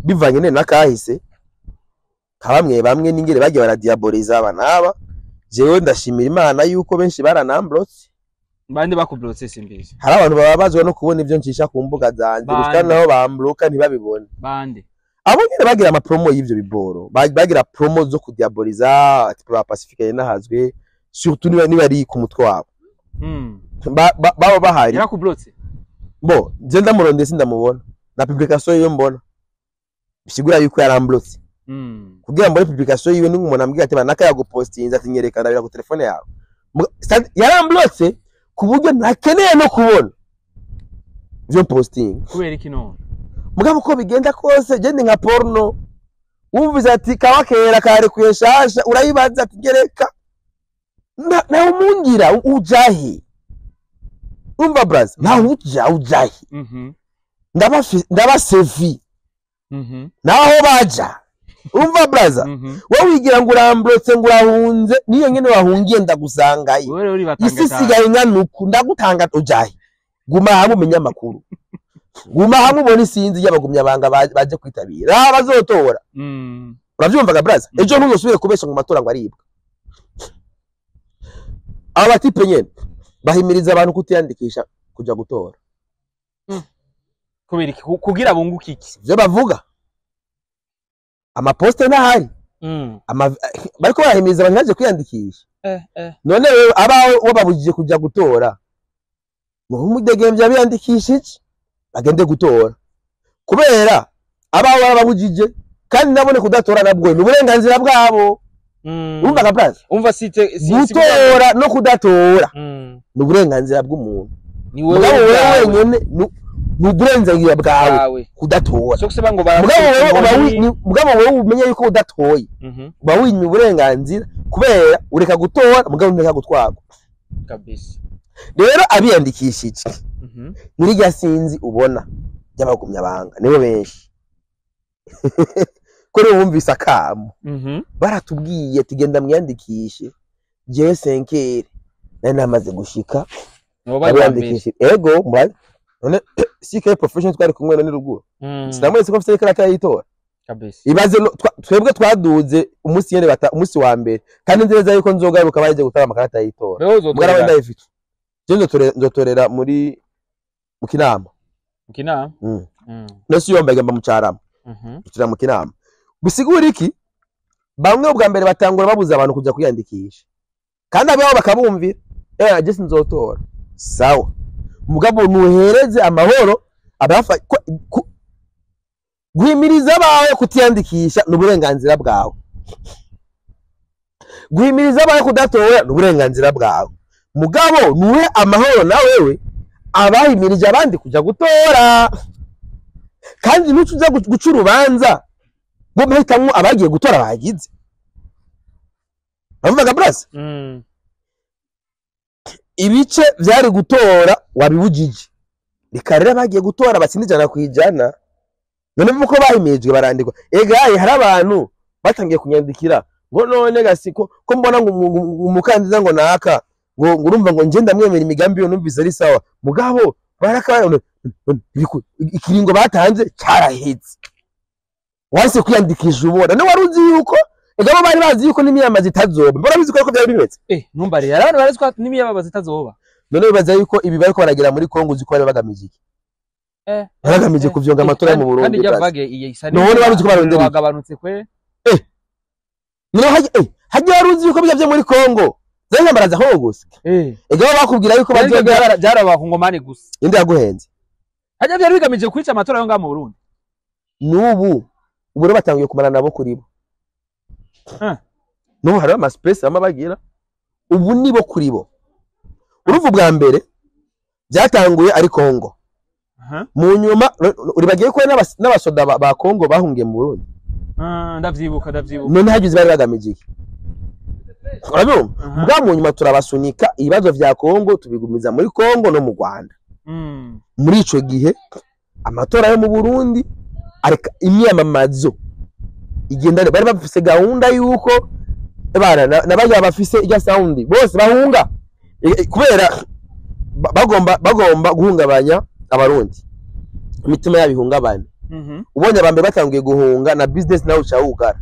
bivanye ne nakahise kabamwe bamwe ningere bagiye baradiaboliza abanaba jewe ndashimira Imana yuko benshi baranamblotse bande bakublotse simbizi hari abantu bababazwa no kubona ivyo ncisha ku mbuga zanje gushika naho bambloka ntibabibone bande abo nyene bagira ama promo y'ivyo biboro bagira promo zo kudiaboliza ati ba Pacifique nahazwe surtout niba ari ku mutwe wabo baba bahari yarakublotse bo je ndamurondeye sindamubona na publication yiwe mbona bisigura yuko yaramblotse kugira mbone publication yiwe n'umuntu ambwira ati banaka yagupostinze ati nyerekana bira ku telefone yawe yaramblotse ku buryo ntakeneye no kubona ivyo posting kubera iki none mugabo uko bigenda kose je ndi nka porno wumvise ati kawakera kare kuyeshasha urayibaza ati ngereka na umungira ujahi umva braz na ujahi ndabasevi naho baja umva braza wowe wigira ngo uramblotse ngo urahunze niyo nyene wahungiye ndagusangaye isi sigaye nkanuku ndagutanga ujahi guma hamwe umenye amakuru guma hamwe ubone isinzi y'abagumya banga baje kwitabira bazotora uravyumvaga braza ejo ntuzosubire kubesha ngo matora ngo aribwa aba batipe nyene bahimiriza abantu kutiyandikisha kuja gutora kubera iki kugira bunguka iki ivyo bavuga amaposte ntahari Bariko barahimiriza abantu baje kwiyandikisha. None wewe abawe wababujije kuja gutora, muhumudegemvya biyandikishije bagende gutora, kubera abawe barababujije, kandi nabone kudatora nabwo ni uburenganzira bwabo. Urumva ga brother? Umva, site Gutora no kudatora ni uburenganzira bw'umuntu. Ni wewe Mugabo wewe ubwawe. wenyene ni uburenganzira bwawe Bwawe. kudatora. So kusema ngo Mugabo wewe uba mugabo wewe umenye yuko udatoye uba winywa uburenganzira, kubera ureka gutora mugabo ntureka gutwarwa. Kabisa. Rero abiyandikishije muri rya sinzi ubona ry'abagumyabanga nibo benshi, ko rero wumvise akamo, baratubwiye tugenda mwiyandikishe. Jewe senkeri nari namaze gushika. Nibo bari ba mbere. Abiyandikishije, ego none CK profession twari kumwe none ruguru, sinamwese ko mfite ikarata y'itora. Kabisa. Ibaze twebwe twaduze umunsi nyene bata umunsi wa mbere, kandi nzi neza yuko nzogaruka baje gutanga amakarata y'itora. Wewe Mugabo uzotorera ndayifite je, nzotorera muri mu Kinama. Mu Kinama. No si yombaye gamba mu Carama. Nzotorera mu Kinama. Bisigura iki? Bamwe ubwa mbere batangura babuza abantu kuja kwiyandikisha, kandi ababo bakabumvira: "Je sinzotora." Sawa, mugabo nuhereze amahoro abafa guhimiriza abawe kutiyandikisha ni uburenganzira bwawe, guhimiriza abawe kudatora ni uburenganzira bwawe, mugabo nuhe amahoro na wewe abahimirije abandi kuja gutora. Kandi nuca uza guca urubanza rwo guhitamwo abagiye gutora bagize bavugaga brasa. Ibice vyari gutora wabibujije, reka rero abagiye gutora batsinda 100%. None ko bahimirijwe barandikwa. Egaye hari abantu batangiye kunyandikira ngo none gasi ko mbona ngo umukandida ngo naka ngo urumva ngo nje ndamwemera, imigambi yo numvise ari sawa, mugabo barakaba ikiringo batanze cyaraheze, wahise kwiyandikisha ubona none wari uzi yuko ega bo bari bazi yuko n'imyamazi itazoba, barabizi ko byari bimeze. Ntumbare, hari abantu bazi ko n'imyamamazo itazoba. None bibaza yuko ibi bariko baragira muri Kongo, uzi ko bari bagamije iki? Bari bagamije kuvyonga amatora yo mu Kandi Burundi irya brother. vague iyi isa None baruzi ko barondera iki? Wagabanutse kwe. None hajya wari uzi yuko bijya vyo muri Kongo zari intambara za Kongo gusa? Ega bo bakubwira yuko Byari bazoga byaraba ku ngomane gusa. Inde yaguhenze? Hajya byari bigamije kwica amatora yo ngaha mu Burundi. N'ubu ubu rero batangiye kumara nabo kuri bo. N'ubu hariho ama space bama bagira, ubu nibo kuri bo. Urumva, ubwa mbere byatanguye ari Kongo, mu nyuma uribagiye ko n'abasoda ba Kongo bahungiye mu Burundi. Ah, ndavyibuka, ndavyibuka. None hagize bari bagamije iki? Urabyumva? Aha. Bwa mu nyuma turabasunika, ibibazo vya Kongo tubigumiza muri Kongo no mu Rwanda. Muri ico gihe amatora yo mu Burundi areka imyamamazo igenda, bari bafise gahunda yuko bana na bafise irya sound bose bahunga. Kubera bagomba guhungabanya Abarundi, imitima yabo ihungabana. Ubonye abambere batangiye guhunga, na business nawe uca wugara.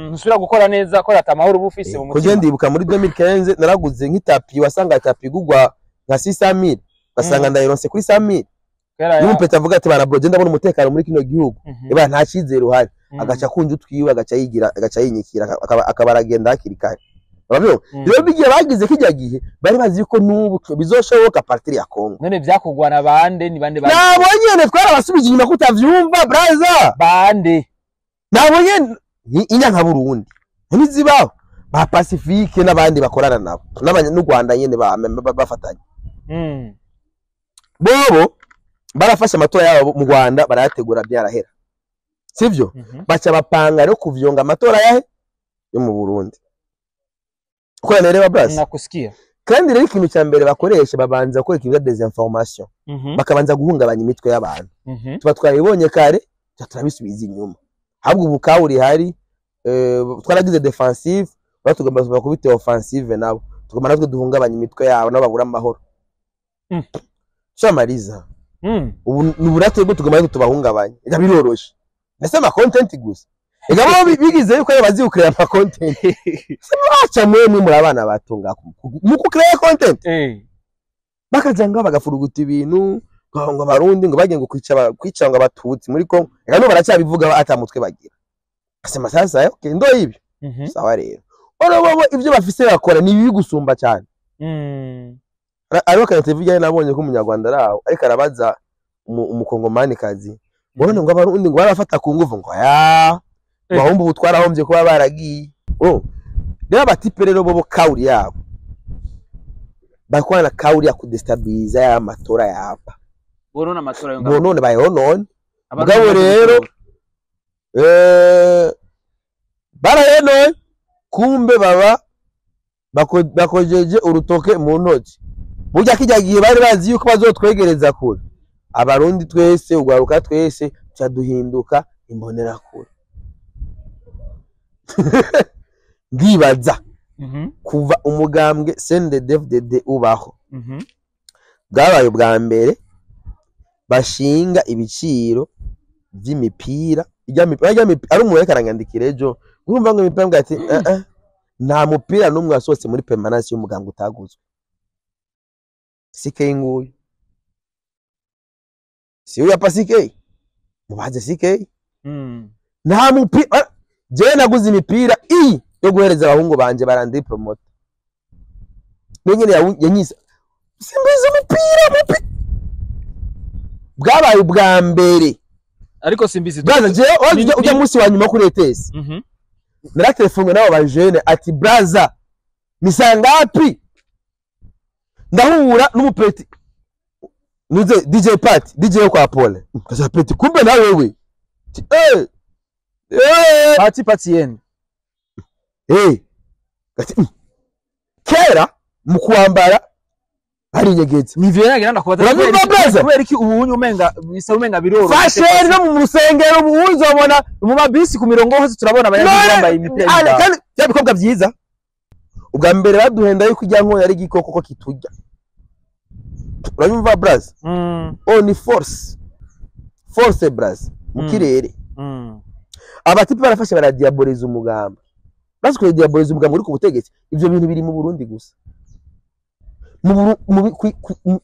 Ntusubira gukora neza ko ata amahoro uba ufise mu Kuko mutima. ndibuka muri 2015 naraguze nk'itapi, wasanga tapi igugwa nka 600,000, ugasanga ndayironse kuri 100,000. Kera N'umupeta avuga ati: "Bana bro, je ndabona umutekano muri kino gihugu eba nta cyizere uhari." Agaca kunja utwiwe, agaca yigira, agaca yinyikira, akaba aragenda hakiri kare. Urabyumva? Rero bigiye bagize kijya gihe bari bazi yuko n'ubu bizoshoboka partir ya Congo. None vyakugwa na bande? Ni bande Nabo nyene twarabasubije inyuma, kutavyumva braza? Bande? Nabo nyene ni inyanka Burundi ntizibaho, ba Pacifique n'abandi bakorana nabo n'u Rwanda nyene bafatanye. Bobo barafashe amatora yabo mu Rwanda barayategura, byarahera, sivyo? Mhm. Baca bapanga rero kuvyonga amatora yahe yo mu Burundi uko yanareba braza. Nakusikia. Kandi rero ikintu cya mbere bakoresha, babanza gukora ikintu bita désinformation, bakabanza guhungabanya imitwe y'abantu. Tuba twabibonye kare, tuba turabisubiza inyuma. Ahubwo ubu kawuri hari twaragize defensive, rero tugomba kubita offensive nabo, tugomba natwe duhungabanya imitwe yabo nabo babura amahoro. Shamariza. Ubu ni uburate bwo tugomba natwe tubahungabanya. Ega biroroshe, ndetse ama content gusa. Ega bo bigize yuko ari bazi gucreate ama content. Baca mwe muri abana bato ngako mu kucreate content. Bakaja ngaho bagafuruguta ibintu ngo Abarundi ngo bagiye ngo kwica kwica ngo Abatutsi muri Kongo. Ega no baracyabivuga ata mutwe bagira. Asema sasa okay, ndo ibyo. Sawa rero. Oro bobo ivyo bafise bakora ni bibi gusumba cyane. Ariho ka interview yari nabonye ko umunyarwanda araho ariko arabaza umukongomani kazi. None ngo abarundi ngo barafata ku nguvu ngo ya bahomba ubu twarahombye kuba baragiye. Oh. Rero abatipe rero bobo kauri yabo. Bakwana kauri ya kudestabiliza ya matora ya hapa. Bonone amatora yo ngabo. Bonone bayonone. Mugabo rero barayonone kumbe baba bakojeje urutoke mu ntoki. Burya kijyagiye bari bazi yuko bazotwegereza kure. Abarundi twese ugwaruka twese cyaduhinduka imbonera kure. Ndibaza kuva umugambwe CNDD-FDD ubaho. Bwabaye ubwa mbere bashinga ibiciro by'imipira ari umuntu ariko aranyandikira ejo urumva ngo imipira ati nta mupira n'umwe wasohotse muri permanence y'umugambwe utaguzwe. CK nguyu si uyu apa CK mubaze CK nta mupira. Jewe naguze imipira yo guhereza abahungu banje barandi promote nyene yanyise simbizi umupira bwabaye ubwa mbere. Ariko simbizi braza jewe ujya munsi wa nyuma kuri ETS naratelefone nabo bajene ati braza ni sangapi ndahura n'umupeti nuze DJ Pat DJ kwa Paul kaza peti kumbe na wewe Pati pati yenu kera mu kuambara ari nyegetse nivyo yaragira ndakubaza kubera iki ubunyu umenga bisa umenga biroro fashion no mu rusengero ubuunzo ubona mu mabisi ku mirongo hose turabona abanyagihugu bambaye imipira kandi bya bikobwa byiza. Ubwa mbere baduhenda yuko ijya nko yari igikoko ko kiturya. Uranyumva braz? Oh ni force braz mu kirere. Abatipe barafashe baradiaboliza umugamba. Basi kuradiaboliza umugamba uri ku butegetsi ivyo bintu biri mu Burundi gusa.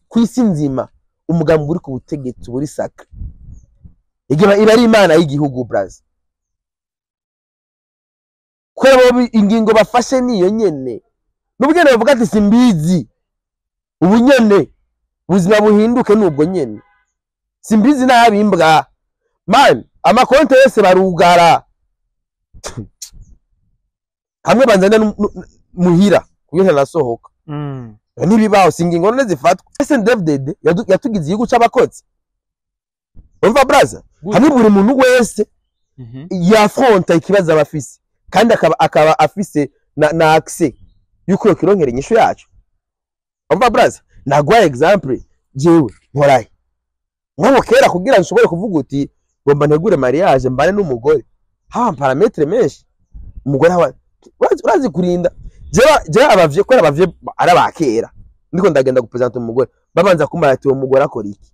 Ku isi nzima umugambi uri ku butegetsi buri sacre. Igihe iba ari imana y'igihugu braz. Kwera bo ingingo bafashe niyo nyene. N'ubugene bavuga ati simbizi. Ubunyene buzima buhinduke nubwo nyene. Simbizi nabimbwa. Man amakonte yose barugara. Hamwe banzana muhira kugira nasohoka. Nibibaho singingo none zifatwa. SNDFDD yatugize igihugu c'abakozi. Umva braza, hamwe buri muntu wese yafronta ikibazo abafise kandi akaba afise na accès yuko yokironkera inyishu yacu. Umva braza, nagwa example jewe nkoraye. Nko kera kugira nshobore kuvuga uti ngomba ntegure mariage mbane n'umugore. Haba parametre menshi. Umugore hawa urazi kurinda. Jewe abavye kwera abavye arabakera. Ndiko ndagenda gupresenta umugore. Babanza kumara ati uwo mugore akora iki?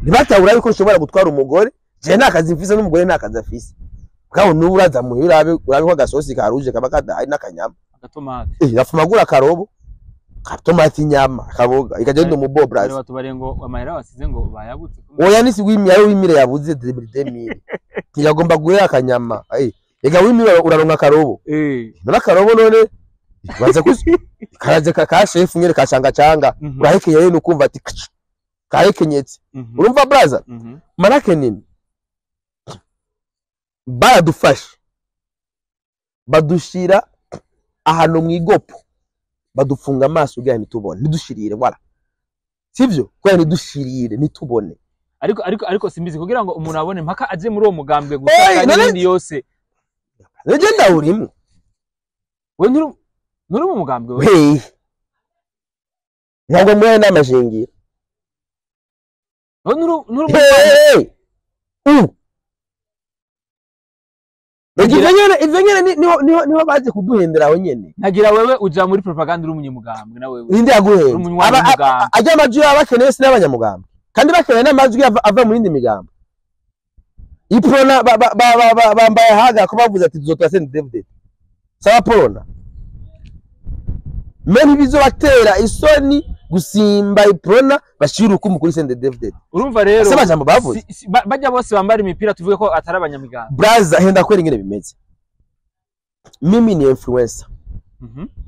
Ntibatahura yuko nshobora gutwara umugore, je nta kazi mfise n'umugore nta kazi afise. Bwaho n'ubu uraza muhira urabe ko agasosi karuje kaba kadahari n'akanyama. Agatomate. Rafumagura akarobo. Katomate inyama, akaboga. Ikagenda umubo braza. Batubare ngo amahera basize ngo bayabutse. Oya nisi wimya wimire yabuze 2000. Ntiyagomba guhera akanyama. Ega wimire uraronka akarobo. None akarobo none baza kuzi karaje ka chef nyere kashanga changa urahekeye rero ukumva ati kahekenyetse. Urumva braza? Marake nini? Baradufasha badushira ahantu mwigopo badufunga amaso kugira ntitubone ntidushirire wala sivyo kugira ntidushirire ntitubone. Ariko simbizi kugira ngo umuntu abone mpaka aje muri uwo mugambwe gusa kandi yose legenda urimo we nturi mu mugambwe we ntabwo mwe n'amashingira we nturi ivyo nyene niho baje kuduhendera aho nyene. Nagira wewe uja muri propaganda uri umunyamugambwe na wewe. Ninde yaguhenda? Ajya amajwi abakeneye si n'abanyamugambwe. Kandi bakeneye n'amajwi ava mu yindi migambo. Iprona bambaye haga ko bavuze ati tuzotora CNDD-FDD. Saba prona. Men bizobatera isoni Gusimba Iprona bashira urukumu kuri CNDD-FDD. Urumva rero Se amajambo bavuze. Bajya bose bambara imipira, tuvuge ko atari abanyamigambwe? Braza, henda kwera ingene bimeze. Mimi ni influencer.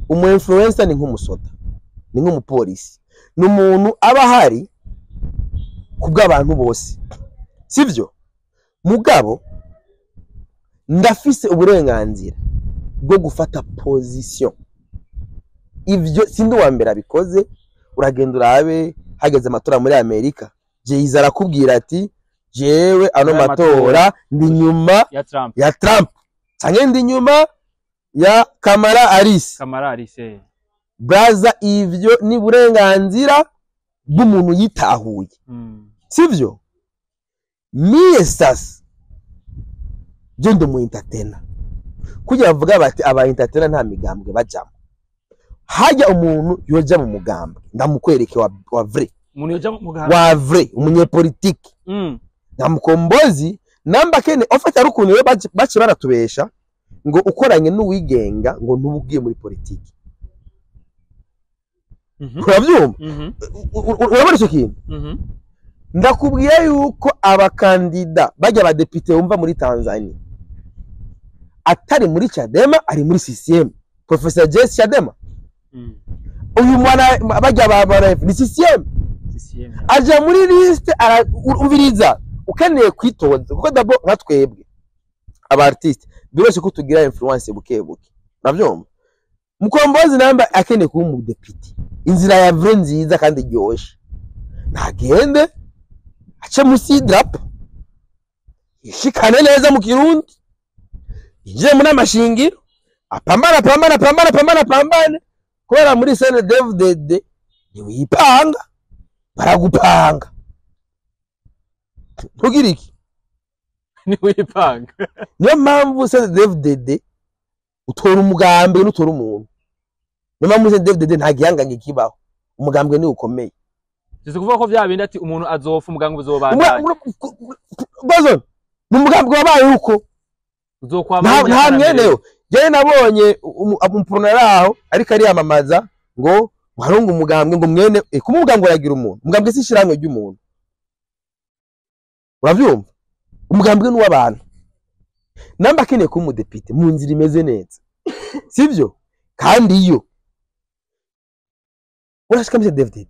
Umu influencer ni nk'umusoda, ni nk'umupolisi, ni umuntu aba ahari kubw'abantu bose, sivyo? Mugabo ndafise uburenganzira bwo gufata position. Ivyo sindi uwa mbere abikoze. Uragenda urabe hageze amatora muri Amerika, Jay-Z arakubwira ati: "Jewe ano Aya matora ndi nyuma ya Trump, ya Trump canke ndi nyuma ya Kamala Harris." Kamala Harris, eh. Braza, ivyo ni burenganzira bw'umuntu yitahuye, sivyo? Miye sasa je ndi umu entertainer, kugira bavuga bati aba entertainer nta migambwe bajamo. Hajya umuntu yoja mu mugambwe, ndamukwereke wa vrai. Umuntu yoja mu mugambwe? Wa vrai umunyepolitiki nka Mukombozi namba kene ofite. Ari ukuntu rero bace baratubesha ngo ukoranye n'uwigenga ngo ntubugiye muri politiki. Urabyumva? Mhm. Urabona icyo kintu? Mhm. Ndakubwiye yuko abakandida bajya abadepite wumva muri Tanzania atari muri Chadema, ari muri CCM. Professor Jesse Chadema. Uyu mwana bajya ba ni CCM. CCM. Aja muri liste umviriza, ukeneye kwitoza, kuko dabo nka twebwe aba artiste biroshe ko tugira influence buke buke, urabyumva? Mukombozi namba akeneye kuba umudepite, inzira ya vrai nziza kandi iryoshe, ntagende ace munsi y'idarapo, yishikane neza mu Kirundi, yinjire muri amashingiro, apambane, apambane, apambane, apambane, apambane, kubera muri CNDD-FDD ntiwipanga, baragupanga. Ntugire iki? Niwipanga. Niyo mpamvu CNDD-FDD utora umugambwe n'utora umuntu. Niyo mpamvu CNDD-FDD nta gihangange kibaho, umugambwe niwo ukomeye. Tuzi kuvuga ko vya bindi ati umuntu azopfa umugambwe uzobandanya. Bazon ni umugambwe wabaye uko. Uzokwama. Nta mwenewe. Jewe nabonye umuprona aho ariko ariyamamaza ngo harunga umugambwe, ngo mwene kuma umugambwe uragira umuntu. Umugambwe si ishyirahamwe ry'umuntu, uravyumva? Umugambwe ni uw'abantu. Namba akeneye kuba umudepite mu nzira imeze neza, sivyo? Kandi iyo urashika muri David,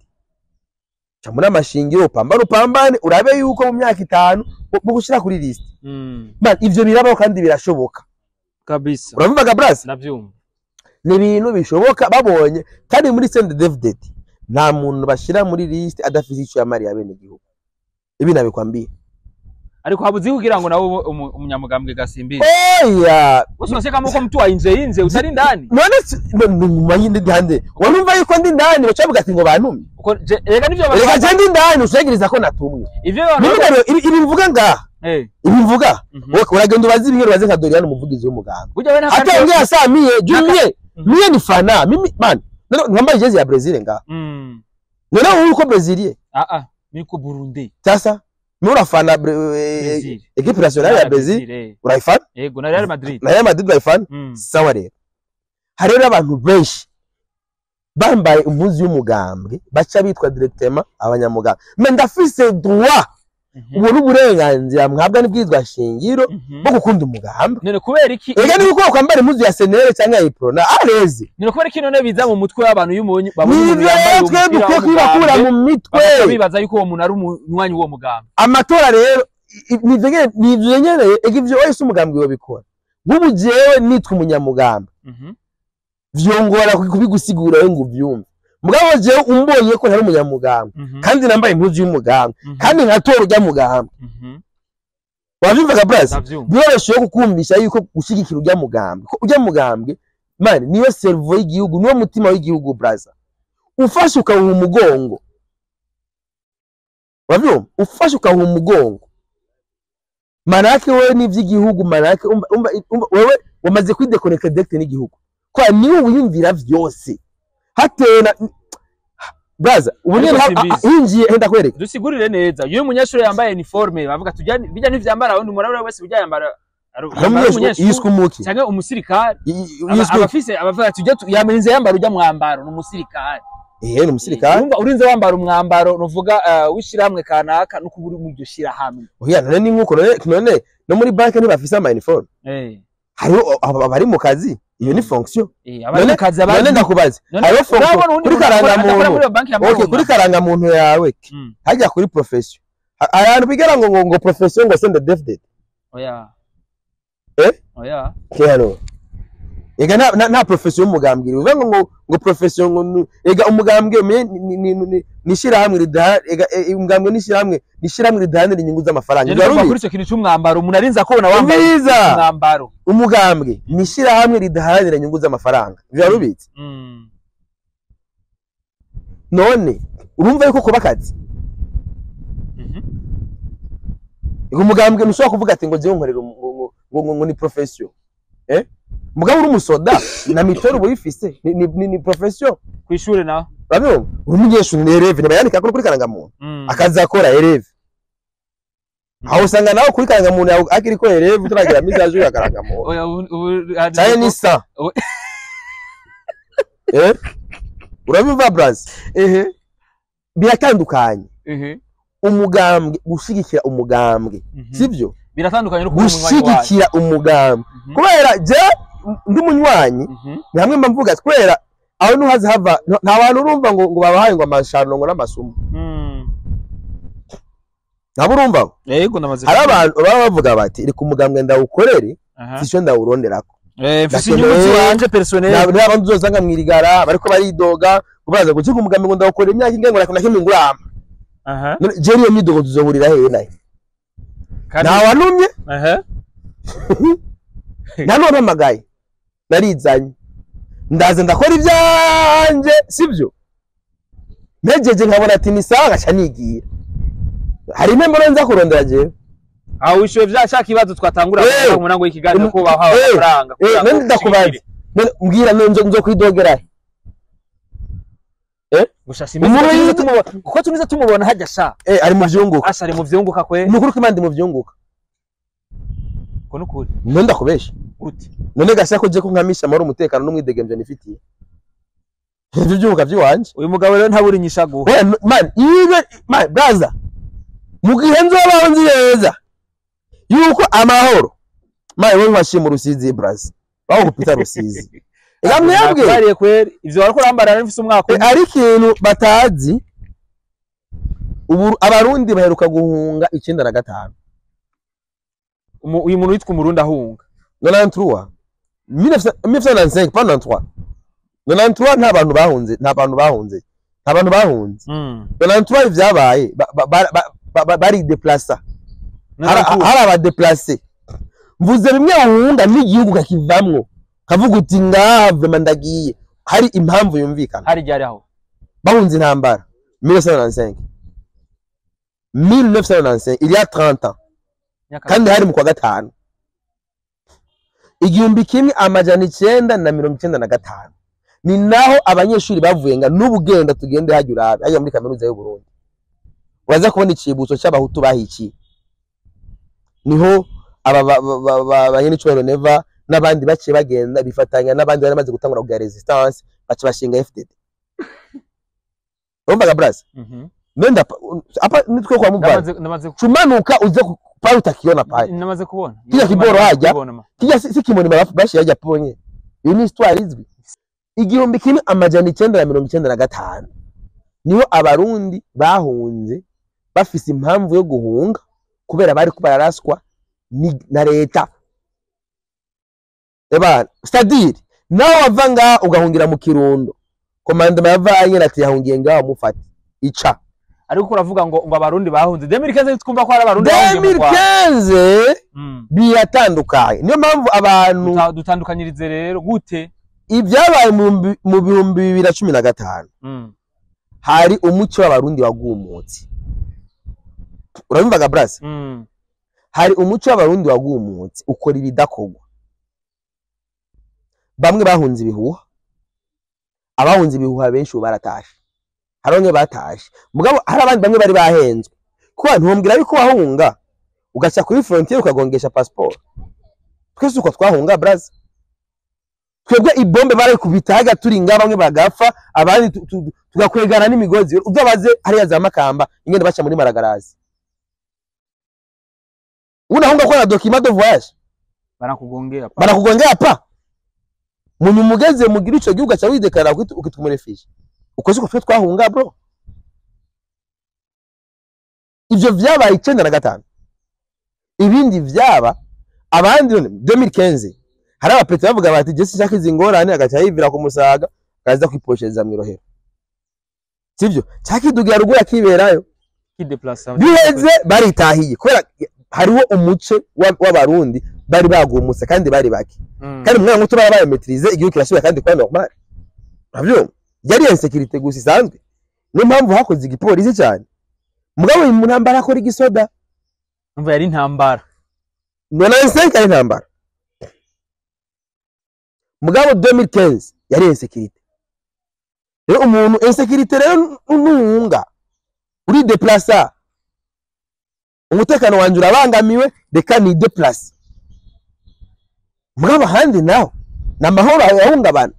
ca muri amashingiro, upambane, upambane, urabe yuko mu myaka 5 bugushira kuri liste. Man, ivyo birabaho kandi birashoboka. Kabisa. Uravyumva Bras? Ndavyumva. Ni ibintu bishoboka babonye. Kandi muri CNDD-FDD nta muntu bashira muri liste adafise ico yamariye abene gihugu. Ibi nabikwambia. Ariko habuzi kugira ngo nawe ube umunyamugambwe gasimbizi. Oya. Bose unasema kama uko mtu wa inje inje utari ndani. None nyuma ndi ndande, warumva yuko ndi ndani baca bavuga ati ngo bantumye. Uko rega nivyo Reka abantu je ndi ndani ushegereza ko natumwe. Ivyo abantu Mimi rero ibi mvuga ngaha, ibi mvuga, wowe uragenda ubaze ibintu, ubaze nka Dorian umuvugizi w'umuganga. Burya we nta Hata ongea saa mie juu mie mie ni fana mimi man, none ngambaye jezi ya Brazil ngaha. None wowe uko Brazilier? Ah ah, niko Burundi. Sasa mimi urafana Brazil. Equipe nationale ya Brazil. Urayifana? Yego, na Real Madrid. Na Real Madrid urayifana? Sawa. Rero hari rero abantu benshi bambaye impuzu y'umugambwe baca bitwa directement abanyamugambwe. Mais ndafise droit, ubu n'uburenganzira mwabwa n'ibwirizwa shingiro bwo gukunda umugambwe. None kubera iki? Ega ni uko kwambara impuzu ya CNL cyangwa ya Iprona areze. None kubera iki none biza mu mutwe w'abantu iyo umunye babonye umuntu Nivyo yambaye rero twe umupira dukwiye kubibakura w'umugambwe, mu mitwe. bagaca bibaza yuko uwo muntu ari umunywanyi w'uwo mugambwe. Amatora rero nivyo nyene. Ega ivyo wese umugambwe wabikora. Nk'ubu jewe nitwa umunyamugambwe, vyongora kubigusigura we ngo uvyumve. Mugabo jewe umbonye ko ntari umunyamugambwe kandi nambaye impuzu y'umugambwe kandi nkatora urya mugambwe, wavyumvaga Braz? Ndavyumva. Biroroshe yo kukumvisha yuko gushigikira urya mugambwe, ko urya mugambwe man niyo cerveau y'igihugu, niwo mutima w'igihugu. Braza, ufashe ukawuha umugongo, uravyumva? Ufashe ukawuha umugongo, manake wewe n'ivy'igihugu, manake umva, wewe wamaze kwidéconnecter direct n'igihugu, kwa niwe wiyumvira vyose hatewe na braza ubu nyene. Ariko simbizi. Hinjiye henda kwereka. Dusigurire neza, iyo umunyeshuri yambaye uniforme bavuga tujya bijya n'ivyambara undi murabura wese bijya yambara Hari umunyeshuri yiswe umuki? Cyangwa umusirikare. Yiswe Abafise abavuga tujya yamenze yambara ujya mwambaro ni umusirikare. Ni umusirikare. Urumva urinze wambara umwambaro nuvuga w'ishirahamwe kanaka, nuko uri mu iryo shirahamwe. Oya, none ni nkuko none no muri banki ntibafise ama uniforme? Hariho abari mu kazi, iyo ni fonction. Abari mu kazi, abandi None ndakubaza, None hariho fonction urabona uwundi kuri muntu adakora karangamuntu. muri iyo banki ya Okay, Marunga. kuri karangamuntu yawe, hajya kuri profession, abantu bigera ngo profession ngo CNDD-FDD. Oya. Eh? Oya. Kero ega nta profession y'umugambwe, uvuga ngo profession ngo ega umugambwe ni ishirahamwe ridaha, ega umugambwe ni ishirahamwe ridaharanira inyungu z'amafaranga. Njye ndumva Urabizi? kuri icyo kintu cy'umwambaro, umuntu arinze akubona wambaye Umviriza. umwambaro. Umugambwe ni ishirahamwe ridaharanira inyungu z'amafaranga, biba rubitse. None urumva yuko kuba akazi, ega umugambwe ntushobora kuvuga ati ngo jewe nkorera ngo ni profession. Mugabo uri umusoda na mutuelle uba uyifise, ni profession. Kw'ishure naho? Urabibona, uri umunyeshuri, ni élève, ntibayandika kuri karangamuntu. Akazi akora, élève. Aho usanga nawe kuri karangamuntu yawe akiriko élève, utaragira mise à jour ya karangamuntu. Oya, ubu Cyane ni sa urabiva braz? Biratandukanye. Umugambwe, gushigikira umugambwe, sibyo? Biratandukanye no kuba umunywanyi wayo. Gushigikira umugambwe, kubera je ndi umunywanyi, ni hamwe mba mvuga ati kubera aho ntuhaze hava nta bantu urumva ngo babahaye ngo amashano ngo n'amasumo. Ntabwo urumva ngo Yego, ndamaze. Hari abantu baba bavuga bati reka umugambwe ndawukorere, sico ndawuronderako. Mfise inyungu ziwanje personnel. Nta abandi uzosanga mwirigara bariko baridoga ngo baza gucika umugambi ngo ndawukorera imyaka ingahe, ngo nakimwe ngurama. None jewe iyo myidogo tuzohurira hehe nayo? Kandi Nta wanumye, nta n'uwampamagaye, narizanye, ndaza ndakora ivyanje, sibyo? Mpejeje nkabona ati ni sawa, ngaca nigira. Hari impembo nza kurondera jewe? Aho wishuye vya cya kibazo twatangura mu ntango y'ikiganiro, ko bahawe amafaranga kugira ngo None ndakubaza. ushigikire. None mbwira, none nzo kwidogera he? Gusa simeze Umuntu tumubona, kuko tumize tumubona hajya sha. Ari mu vyunguka. Asha, ari mu vyunguka kwe. Ni ukuri ko Imana ndi mu vyunguka. Ko nukuri? None ndakubesha? Gute? None gashya ko je ko nkamisha amahoro, umutekano n'umwidegemvyo nifitiye ivyo vyunguka vy'iwanje. Uyu mugabo rero ntabura inyisha guha. Oya, man, ibe man braza, mu gihe nzobaho nzi neza yuko amahoro, man, wewe washima Rusizi braza, baho kupita Rusizi. Ega mwebwe Nakubariye kweri, ivyo wariko urambara nari mfise umwaka umwe. Ari ikintu batazi, ubu Abarundi baheruka guhunga 95. Uyu muntu witwa Umurundi ahunga? 93, 1995, pas 93. 93 nta bantu bahunze, nta bantu bahunze, nta bantu bahunze. 93 ivyabaye, bari déplacé, hari aba déplacés. Mvuze bimwe uhunga n'igihugu kakivamwo, kavuga uti ngaha vraiment ndagiye, hari impamvu yumvikana. Hari ryari aho? Bahunze intambara 1995, 1995, il y a 30 ans. Kandi hari mu kwa gatanu 1995, ni naho abanyeshuri bavuye nga n'ubugenda tugende hajya urabe hajya muri Kaminuza y'u Burundi, uraza kubona icibutso cy'Abahutu bahikiye. Niho aba banyenicubahiro Neva n'abandi baciye bagenda bifatanya n'abandi bari bamaze gutangura kugira résistance, baca bashinga FDD. Urumvaga braza? Mhm. Nenda hapa nitwe kwa mubali. Ndamaze Chumanuka uze pale utakiona pale. Ndamaze kubona. Kija kiboro hajya. Kubona ma. Kijya si kimoni bashi yajya ponye. Iyo ni histoire izwi. 1995 niho Abarundi bahunze bafise impamvu yo guhunga, kubera bari ko bararaswa na leta. Ebana, c'est-à-dire nawe wava ngaha ugahungira mu Kirundo, commandement yavanye ati yahungiye ngaha, mufate ica. Ariko uravuga ngo Abarundi bahunze 2015, twumva ko hari Abarundi bahungiye mu Rwanda. 2015 biratandukanye, niyo mpamvu abantu Dutandukanyirize rero gute? Ibyabaye mu 2015, hari umuco w'Abarundi wagumutse, urabimvaga brasa? Mm. Hari umuco w'Abarundi wagumutse ukora ibidakorwa. Bamwe bahunze ibihuha, abahunze ibihuha benshi ubu baratashe, hari bamwe batashe, mugabo hari abandi bamwe bari bahenzwe, kuba ntumbwira yuko wahunga ugaca kuri frontière ukagongesha passeport. Twese uko twahunga braza, Twebwe ibombe barayikubita haga turi ngaha, bamwe bagapfa, abandi tugakwegana n'imigozi. Uzabaze hariya za Makamba ingene baca muri Maragarazi. Unahunga kwa na document de voyage. Barakugongera pa. Barakugongera pa. Munyu mugeze mugira ico gihugu aca widekara ukitwa umu réfugié. Uko siko twe twahunga, bro. Ivyo vyabaye 95. Ibindi vyaba abandi none 2015 hari abapeti bavuga bati je sinshaka izi ngorane, agaca yivira ku Musaga, akaza kwiposhereza mw'irohero, sivyo? Cyakidugira ruguru akiberayo. Kideplasa. Biheze baritahiye kubera hariho umuce w'abarundi bari bagumutse kandi bari bake. Kandi umwana muto baba bayometirize, igihugu kirasubira kandi kuba normal. Uravyumva, yari insécurité gusa isanzwe, niyo mpamvu hakoze igipolisi cyane. Mugabo uyu mu ntambara akora igisoda. Umva, yari intambara. 95 ari intambara, mugabo 2015 yari insécurité. Rero umuntu insécurité rero nunga uri déplaça, umutekano wanje urabangamiwe, reka ni déplace. Mugabo ahandi naho ni amahoro ahungabana.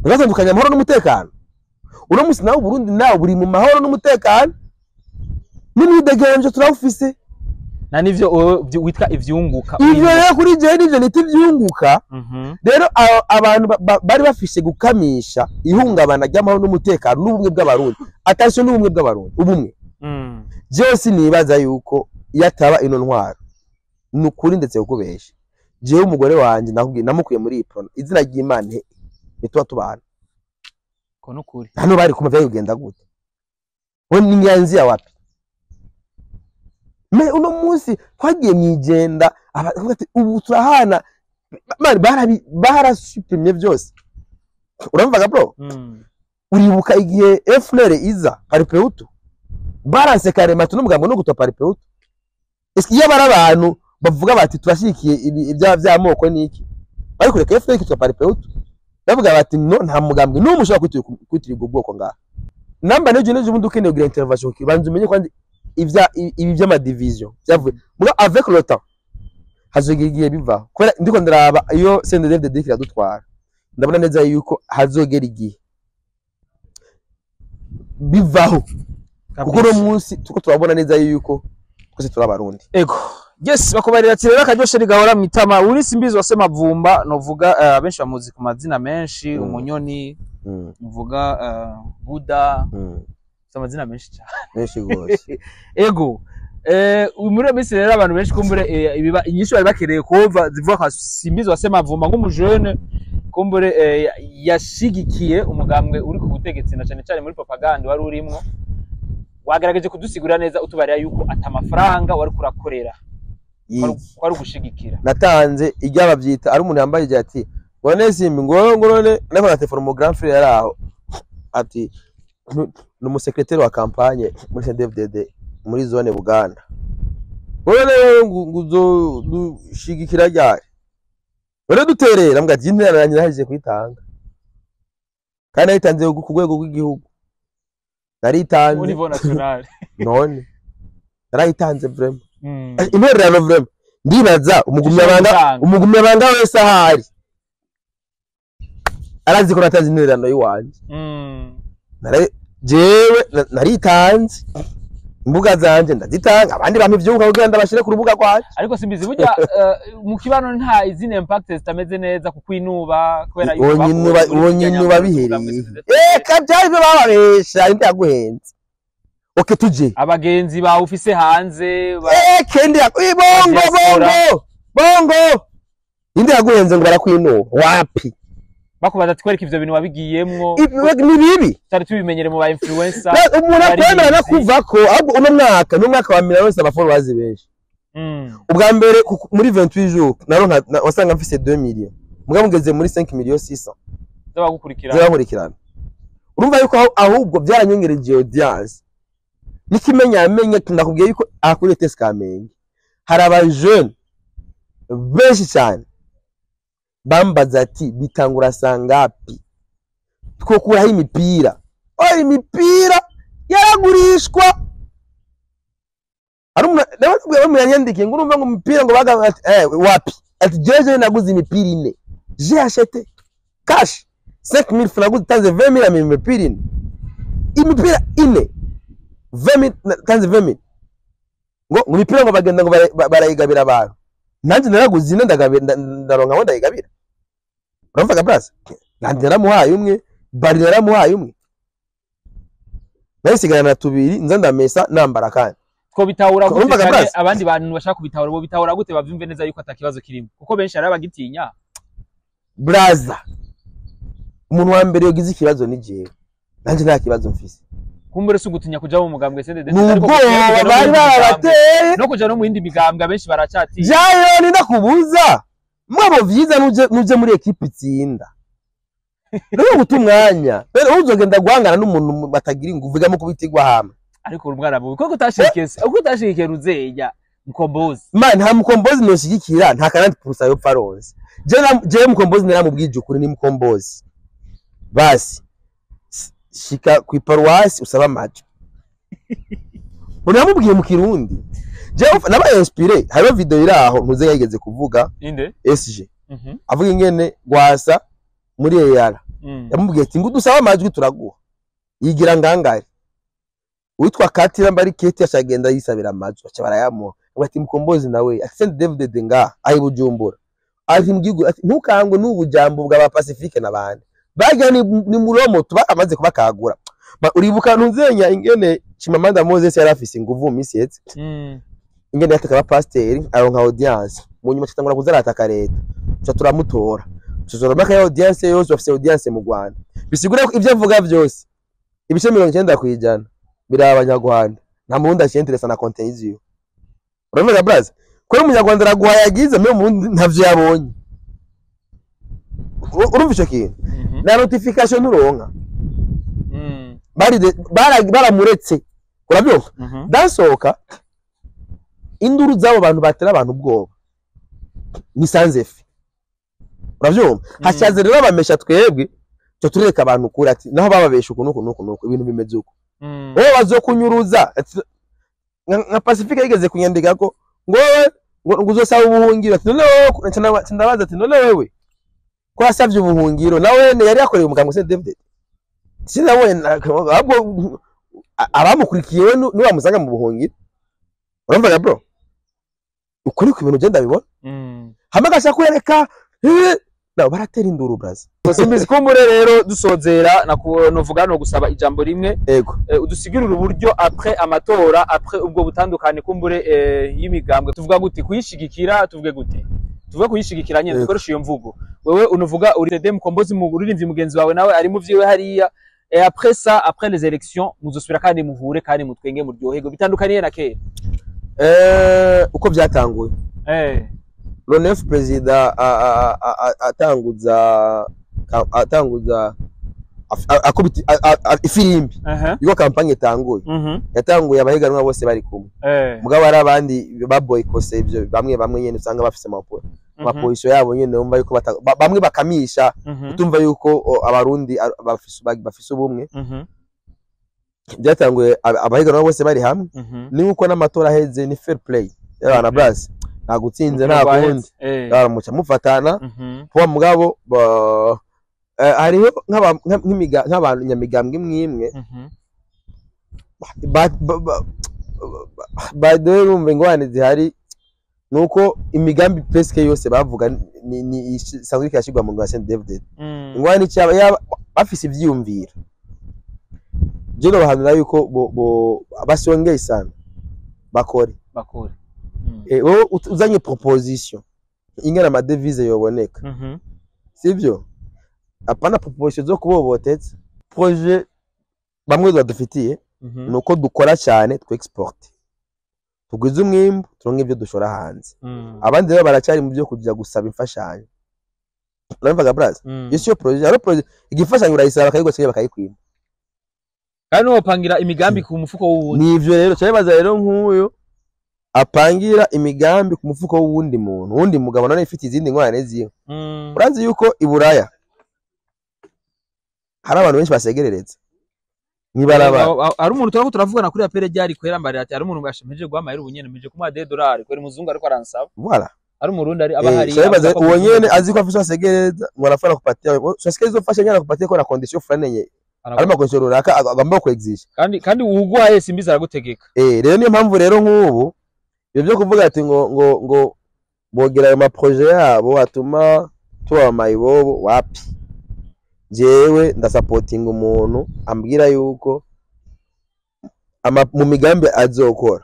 Ugatandukanya amahoro n'umutekano. Uno musi nawe Burundi nawe buri mu mahoro n'umutekano n'imyidegemvyo turawufise. Na nivyo wowe witwa ivyunguka. Ivyo rero kuri jewe nivyo nita ivyunguka. Rero abantu bari bafise gukamisha ihungabana ry'amahoro n'umutekano n'ubumwe bw'abarundi. Attention, n'ubumwe bw'abarundi, ubumwe. Jewe sinibaza yuko iyo ataba ino ntwaro, ni ukuri ndetse kukubesha, jewe umugore wanje nakubwiye namukuye muri Iprona, izina ry'Imana, ntituba tubana. Ko nukuri. Hano bari kumva vyari kugenda gute? We ninyanzi ya wapi? Me uno munsi twagiye mwijenda, abavuga ati ubu turahana man, barasupimye byose. Uramvaga, bro? Uribuka igihe FNL iza Palipehutu, baranse karema n'umugambo no gutwa Palipehutu. Ese iyo bari abantu bavuga bati turashyigikiye ibi ibya by'amoko niki, bari kureka FNL kitwa Palipehutu? Bavuga bati no, nta mugambwe n'umwe ushobora kwitirirwa ubwoko ngaha. Namba nejo nejo ubundi ukeneye kugira intervention, banza umenye kwandi ivya ibi by'ama division byavuye. Muga avec le temps hazogira igihe bivaho, kubera ndiko ndaraba iyo CNDD-FDD iradutwara, ndabona neza yuko hazogera igihe bivaho, kuko uno munsi tuko turabona neza yuko twese turi abarundi. Ego. Yes, bakubarira ati rero akaryoshe rigahora mu itama. Uri Simbizi wa Semavumba, novuga abenshi bamuzi ku mazina menshi, Umunyoni, novuga Buda, amazina menshi cyane. Menshi gose. Ego. Muri iyo minsi rero abantu benshi kumbure inyishu bari bakereye kumva zivuga kwa Simbizi wa Semavumba nk'umujene kumbure yashigikiye umugambwe uri ku butegetsi, na cyane cyane muri propaganda wari urimwo. Wagerageje kudusigurira neza, utubarira yuko ata amafaranga wari kurakorera, kwari ugushigikira. Natanze irya bavyita ari umuntu yambaye igihe ati ngo none Simbi, ngo none nako na telefone mu grand frère yari aho, ati ni umusekreteri wa campagne muri CNDD-FDD muri zone Buganda, ngo none ngo uzodushigikira ryari, none duterera mbwa ati intererano yanjye nahejeje kuyitanga, kandi nayitanze ku rwego rw'igihugu, naritanze. Au niveau national. None narayitanze vraiment, intererano vraiment. Ndibaza umugumyabanga, Gutanga. umugumyabanga wese ahari arazi ko natanze intererano y'iwanje. Jewe naritanze, imbuga zanje ndazitanga, abandi bampa ivyunguka kugira ndabashire ku rubuga rwanje. Ariko Simbizi, burya mu kibano nta izindi impact zitameze neza kukwinuba kubera yuko Uwo bakuye muri uwo kirya nyinuba nyambo bihereye z'ubwambwe. Eka byari byo bababesha, indi yaguhenze, okay, tuje. Abagenzi bawe ufise hanze Kendi bongo. Diaspora. Bongo bongo, indi yaguhenze ngo barakwinuba wapi? Bakubaza ati kwereka ivyo bintu wabigiyemwo. Ni bibi. Tutari tubimenyere mu ba influencer. Umuntu akwemera no Barizi. kuvako, ahubwo uno mwaka ni umwaka wa mbere wese aba followers benshi. Ubwa mbere muri 28 jours naronka wasanga mfise 2 millions, mugabo ngeze muri 5 millions 600 z'abagukurikira. Z'abankurikirana. Urumva yuko ahubwo byaranyongereje audience n'ikimenyamenye. Ndakubwiye yuko aha kuri ETS Kamenge hari aba jeune benshi cyane bambaza ati bitangura sangapi, twokuraho imipira? Oh, imipira yaragurishwa. Ari umuntu nawe yanyandikiye ngo urumva ngo umupira ngo baga ati wapi, ati jeje naguze imipira ine. J'ai acheté cash 5000 francs, naguze, tanze 20,000 imipira ine, imipira ine 20,000, tanze 20,000 ngo imipira ngo bagenda ngo barayigabira abantu. Nanjye naraguze ine, ndagabira, ndaronka aho ndayigabira. Urumva braza, nanjye naramuhaye umwe, bari naramuhaye umwe, nayisigarana na tubiri, nza ndamesa nambara kandi. Two bitahura gute? Urumva Canke Braza? abandi bantu bashaka kubitahura bo bitahura gute, bavyumve neza yuko atakibazo kirimo? Kuko benshi hari abagitinya. Braza, umuntu wa mbere yagize ikibazo ni jewe, nanjye nta kibazo mfise. Kumbure si ugutinya kuja mu mugambwe CNDD, Ni ariko ubwoba kuja no mu bari yindi migambwe, babateye. No kuja no mu yindi migambwe abenshi baracatinya. Jayo ndakubuza mwabo vyiza, nuje muri ekipe itsinda rero guta umwanya rero uzogenda guhangana n'umuntu batagira inguvu igamo kubitigwa hamwe. Ariko uri umwana mubi, kuko utashigikiye, uko utashigikiye Ruzeya Mukombozi. Man, nta Mukombozi noshyigikira, nta kanandi purusa yopfa aronse. Jewe Mukombozi naramubwije ukuri, ni Mukombozi basi shika ku iparuwasi usaba amajwi. Uramubwiye mu Kirundi, jewe nabaye inspiré. Hariho video iri aho ntuze yigeze kuvuga. Inde? SG avuga ingene Gwasa muri EAR yamubwiye ati ngo dusaba amajwi turaguha, yigira ngangare witwa Katira mbari Keti, ashagenda yisabira amajwi, aca barayamuha. Ngo ati Mukombozi nawe ati Saint David nga ayi Bujumbura, ati mu gihugu, ati ntukangwe n'ubu jambo bwa ba Pacifique n'abandi bagira ni muromo tuba amaze kubakagura. Uribuka ntuzenya ingene Chimamanda Moses yari afise inguvu mu minsi iheze, ingene yataka abapasiteri aronka audience, mu nyuma catangura kuza arataka leta, tuca turamutora, tuzoromaka ya audience yose bafise audience mu Rwanda. Bisigura ko ivyo avuga vyose ibice 90% biraba Abanyarwanda, nta murundi aciyenteresa na contenu ziwe. Uravuga braza ko umunyarwanda araguhayagiza mbe umurundi ntavyo yabonye. Urumva ico kintu? Na notification nturonka. Baramuretse, urabyumva? Ndasohoka, induru z'abo bantu batera abantu ubwoba ni sans effet, urabyumva? Hashaze rero abamesha, twebwe cyo turereka abantu ukuri, ati naho bababesha uku nuku nuku nuku, ibintu bimeze uko. Wowe bazokunyuruza. Ati, nka Pacifique yigeze kunyandika ko ngo wowe ngo uzosaba ubuhungiro, ati none wewe, ndabaza ati none wewe ko wasavye ubuhungiro, nawe yari yakoreye umuganga Saint David, sinabonye ahubwo abamukurikiye we niwamusanga mu buhungiro. Urumva bro, ukuri ku ibintu ugenda bibona hamwe agashaka kwereka nabo baratera induru braza. Simbizi, kumbure rero dusozera novuga no gusaba ijambo rimwe. Ego. Udusigurire uburyo après amatora, après ubwo butandukane kumbure y'imigambwe, tuvuga gute kuyishigikira, tuvuge gute, tuvuge kuyishigikira nyene? Yego. Dukoresha iyo mvugo. Wewe unuvuga uri CD Mukombozi, mu uririmbyi mugenzi wawe nawe ari mu vyiwe hariya. Et après ça, après les élections, muzosubira kandi muhure kandi mutwenge muryoherwe, bitandukaniye na kera? Uko byatanguye, le 9 perezida atanguza akubita ifirimbi yuko campagne itanguye, yatanguye abahiganwa bose bari kumwe. Mugabo hari abandi baboyikose ivyo, bamwe bamwe nyene usanga bafise amaposition yabo nyene, bumva yuko bamwe bakamisha utumva yuko Abarundi bafise ubumwe. Byatanguye abahiganwa bose bari hamwe, ni uko n'amatora aheze ni fair play y'abana bras, nta gutsinze nta kundi, baramuca mufatana kuba. Mugabo hariho nk'abantu nyamigambwe imwe imwe. By the way, urumva ingorane zihari nuko imigambi presque yose bavuga ni isanzwe ikashyirwa mu Rwanda David. Ingorane cyaba yaba bafise ivyiyumviro, je nobahanura yuko bo basongeye sana bakore. Bakore. Wowe uzanye proposition ingana amadevise yoboneka, sivyo? Apana proposition zo kuboboteza. Projet bamwe badufitiye nuko dukora cyane, twe export, tugwize umwimbu, turonke ibyo dushora hanze. Abandi rero baracyari mu byo kujya gusaba imfashanyo, urumvaga braza? Iyo siyo projet. Hariho projet igifashanyo urayisaba bakayiguha cyangwa bakayikwima. Kandi wopangira imigambi ku mufuko w'uwundi. Nivyo rero cyabaza rero, nk'uyu apangira imigambi ku mufuko w'uwundi muntu, wundi mugabo none ifite izindi ngorane ziwe. Urazi yuko i Buraya hari abantu benshi basegerereza mw'ibarabara? Hari umuntu turako turavugana kuri appel ryari kwera, mbarira ati hari umuntu gashemeje guha amahera ubu nyene, mpeje kumuha $2 kwera umuzungu ariko aransaba. Voilà. Ari umurundi ari aba hari. Shabaza uwo nyene azi ko afise asegereza ngo arafana kupatia sasegereza ufasha nyana kupatia ko na condition fulani yenye arimo condition runaka agomba ku exige kandi uguhaye Simbizi aragutegeka. Rero niyo mpamvu rero nk'ubu ibyo byo kuvuga ati ngo ngo ngo bogera ayo ma projet yabo atuma tuba mayibobo wapi. Jewe ndasapotinga umuntu ambwira yuko mu migambi azokora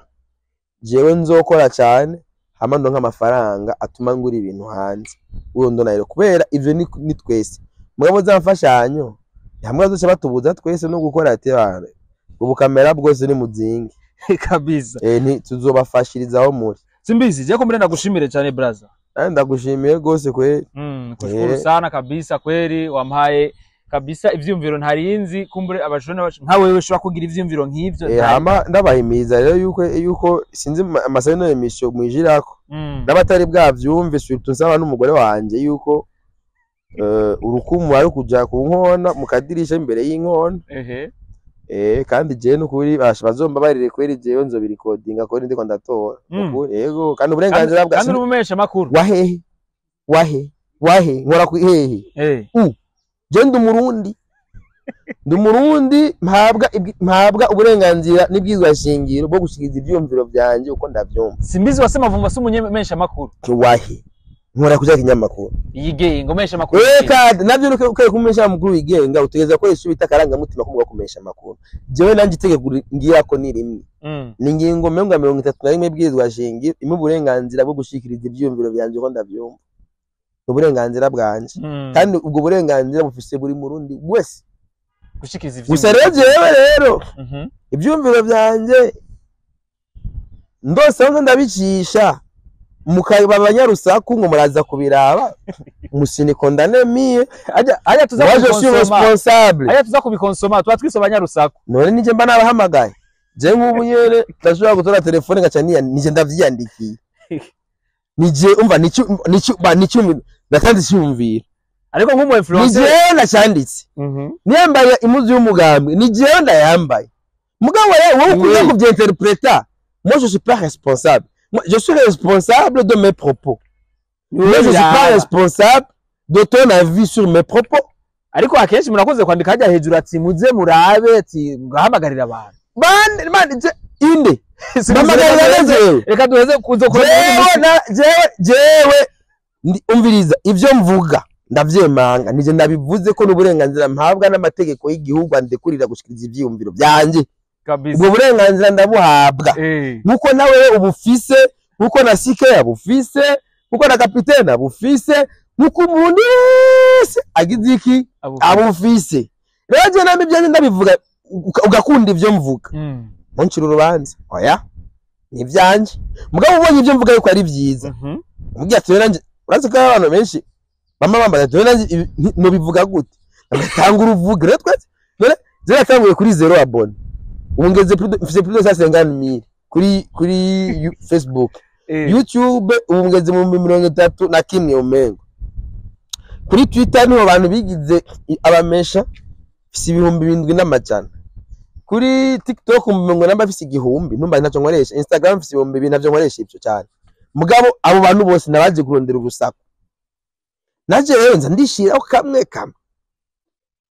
jewe nzokora cyane hama ndonka amafaranga atuma ngura ibintu hanze uyo ndonayero kubera ivyo ni twese mugabo zamfashanyo hamwe azoce batubuza twese no gukora ati bana ubu kamera bwose ni muzingi kabisa. Ni tuzobafashirizaho muri Simbizi je ko mbere ndagushimire cyane brother. Ndagushimiye gose kweli. Kushukuru sana kabisa kweli wampaye kabisa ivyumviro ntarinzi kumbure abajone nka wewe ushobora kugira ivyumviro nk'ivyo. Hama ndabahimiza rero yuko sinzi amasano emission mwijirako n'abatari bwavyumve surtout nsaba n'umugore wanje yuko urukumu ari kuja ku nkona mukadirisha imbere y'inkona. Kandi je nukuri bazomba barire kweri jewe nzobirikodinga ko ndiko ndatora. Yego kandi uburenganzira bwa kandi urumesha makuru. Wahehe wahe wahe nkora ku hehe. Je ndi umurundi. Ndi umurundi mpabwa uburenganzira n'ibwizwa shingiro bwo gushikiza ivyumviro byanje uko ndavyumva. Simbizi wasema vumva si umunyemesha makuru. Wahe nkora kuja kinyamakuru. Yigenga umesha makuru. Kandi navyo nuko ukwiye kumesha makuru yigenga utegeza ko Yesu bita karanga mutima ko kumesha makuru. Jewe nanje itegeko ngira ko ni rimwe. Ni ngingo 31 bwizwa shingiro imwe uburenganzira bwo gushikiriza ivyumviro byanje uko ndavyumva. Uburenganzira bwanje. Kandi ubwo burenganzira bufise buri murundi wese gushikiza ivyumviro. Gusa rero jewe rero ivyumviro byanje ndose ngo ndabicisha mukaba abanyarusaku ngo muraza kubiraba musinikondane mie aja tuza kubikonsoma responsable aja tuza kubikonsoma tuba twise abanyarusaku. None nije mba nabahamagaye je nk'ubu nyene ndashobora gutora telefone ngaca nije ndavyiyandikiye nije umva nico natanze cyumvira ariko nk'umu influencer nije nacanditse niyambaye imuzu y'umugambwe nije ndayambaye mugabo rero wowe ukwiye kuvyinterpreta. Moi je suis pas responsable. Moi je suis responsable de mes propos. Moi je suis pas responsable de ton avis sur mes propos. Ariko akenshi murakoze kwandika hajya hejuru ati muze murabe ati ngahamagarira abantu. Man inde bamagarira jewe. Reka duheze kuzo jewe umviriza ivyo mvuga ndavyemanga nije ndabivuze ko n'uburenganzira mpabwa n'amategeko y'igihugu andekurira gushikiriza ivyiyumviro byanje. Ubwo burenganzira ndabuhabwa nkuko nawe ubufise nkuko na Sike yabufise nkuko na kapitene abufise nkuko umuntu wese agize iki abufise. Rero je nami byanje ndabivuga ugakunda ivyo mvuga muncira urubanza oya ni ivyanje mugabo ubonye ivyo mvuga yuko ari vyiza umubwiye ati rero urazi ko abantu benshi mama bambaza ati rero no bivuga gute ngatanga uruvuga rero twese none zera tanguye kuri 0 abone ubu ngeze mfise plus de 150,000 kuri Facebook. YouTube ubu ngeze mu 31 umengo. Kuri Twitter niho abantu bigize abamesha mfise 7,400. Kuri TikTok umengo namba mfise 1,000 ntumba ntacyo nkoresha. Instagram mfise 2,000 ntavyo nkoresha ivyo cyane. Mugabo abo bantu bose nabaje kurondera urusaku. Naje rero nza ndishira kamwe kamwe.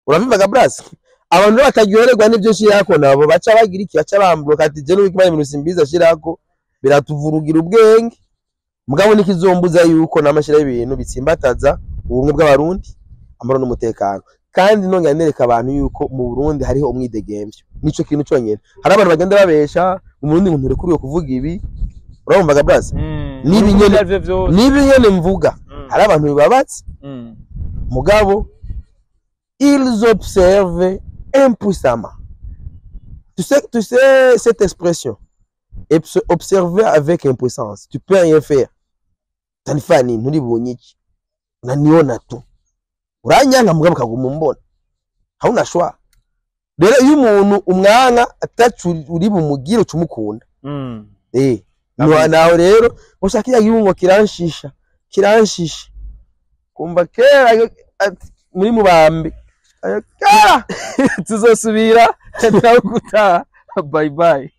Urabivaga brasi? Abantu bataryoherwa n'ibyo shirako nabo baca bagira iki baca bambuka ati je n'ubikimana ibintu Simbizi shirako biratuvurugira ubwenge. Mugabo nikizombuza yuko namashira ibintu bitsimbataza ubumwe bw'abarundi amahoro n'umutekano. Kandi nongera nereka abantu yuko mu Burundi hariho umwidegemvyo nico kintu cyonyene. Hari abantu bagenda babesha umurundi ngo nturekuriwe kuvuga ibi. Urumvaga brasi? Nibi nyene mvuga hari abantu bibabatse. Mugabo ils observent impuissamment. Tu sais cette expression, observer avec impuissance. Tu peux rien faire. Tanifani nturi unaniona tu. Uranyanga mugabo kaguma umbona. Hauna shwa. Rero iyo umuntu umwanga atacu uri bumugire ucumukunda. Naho rero ushakira yungo kiranshisha. Kiranshisha. Kumva kera muri mubambi. Tuzosubira nawe gutaha. Bye bye.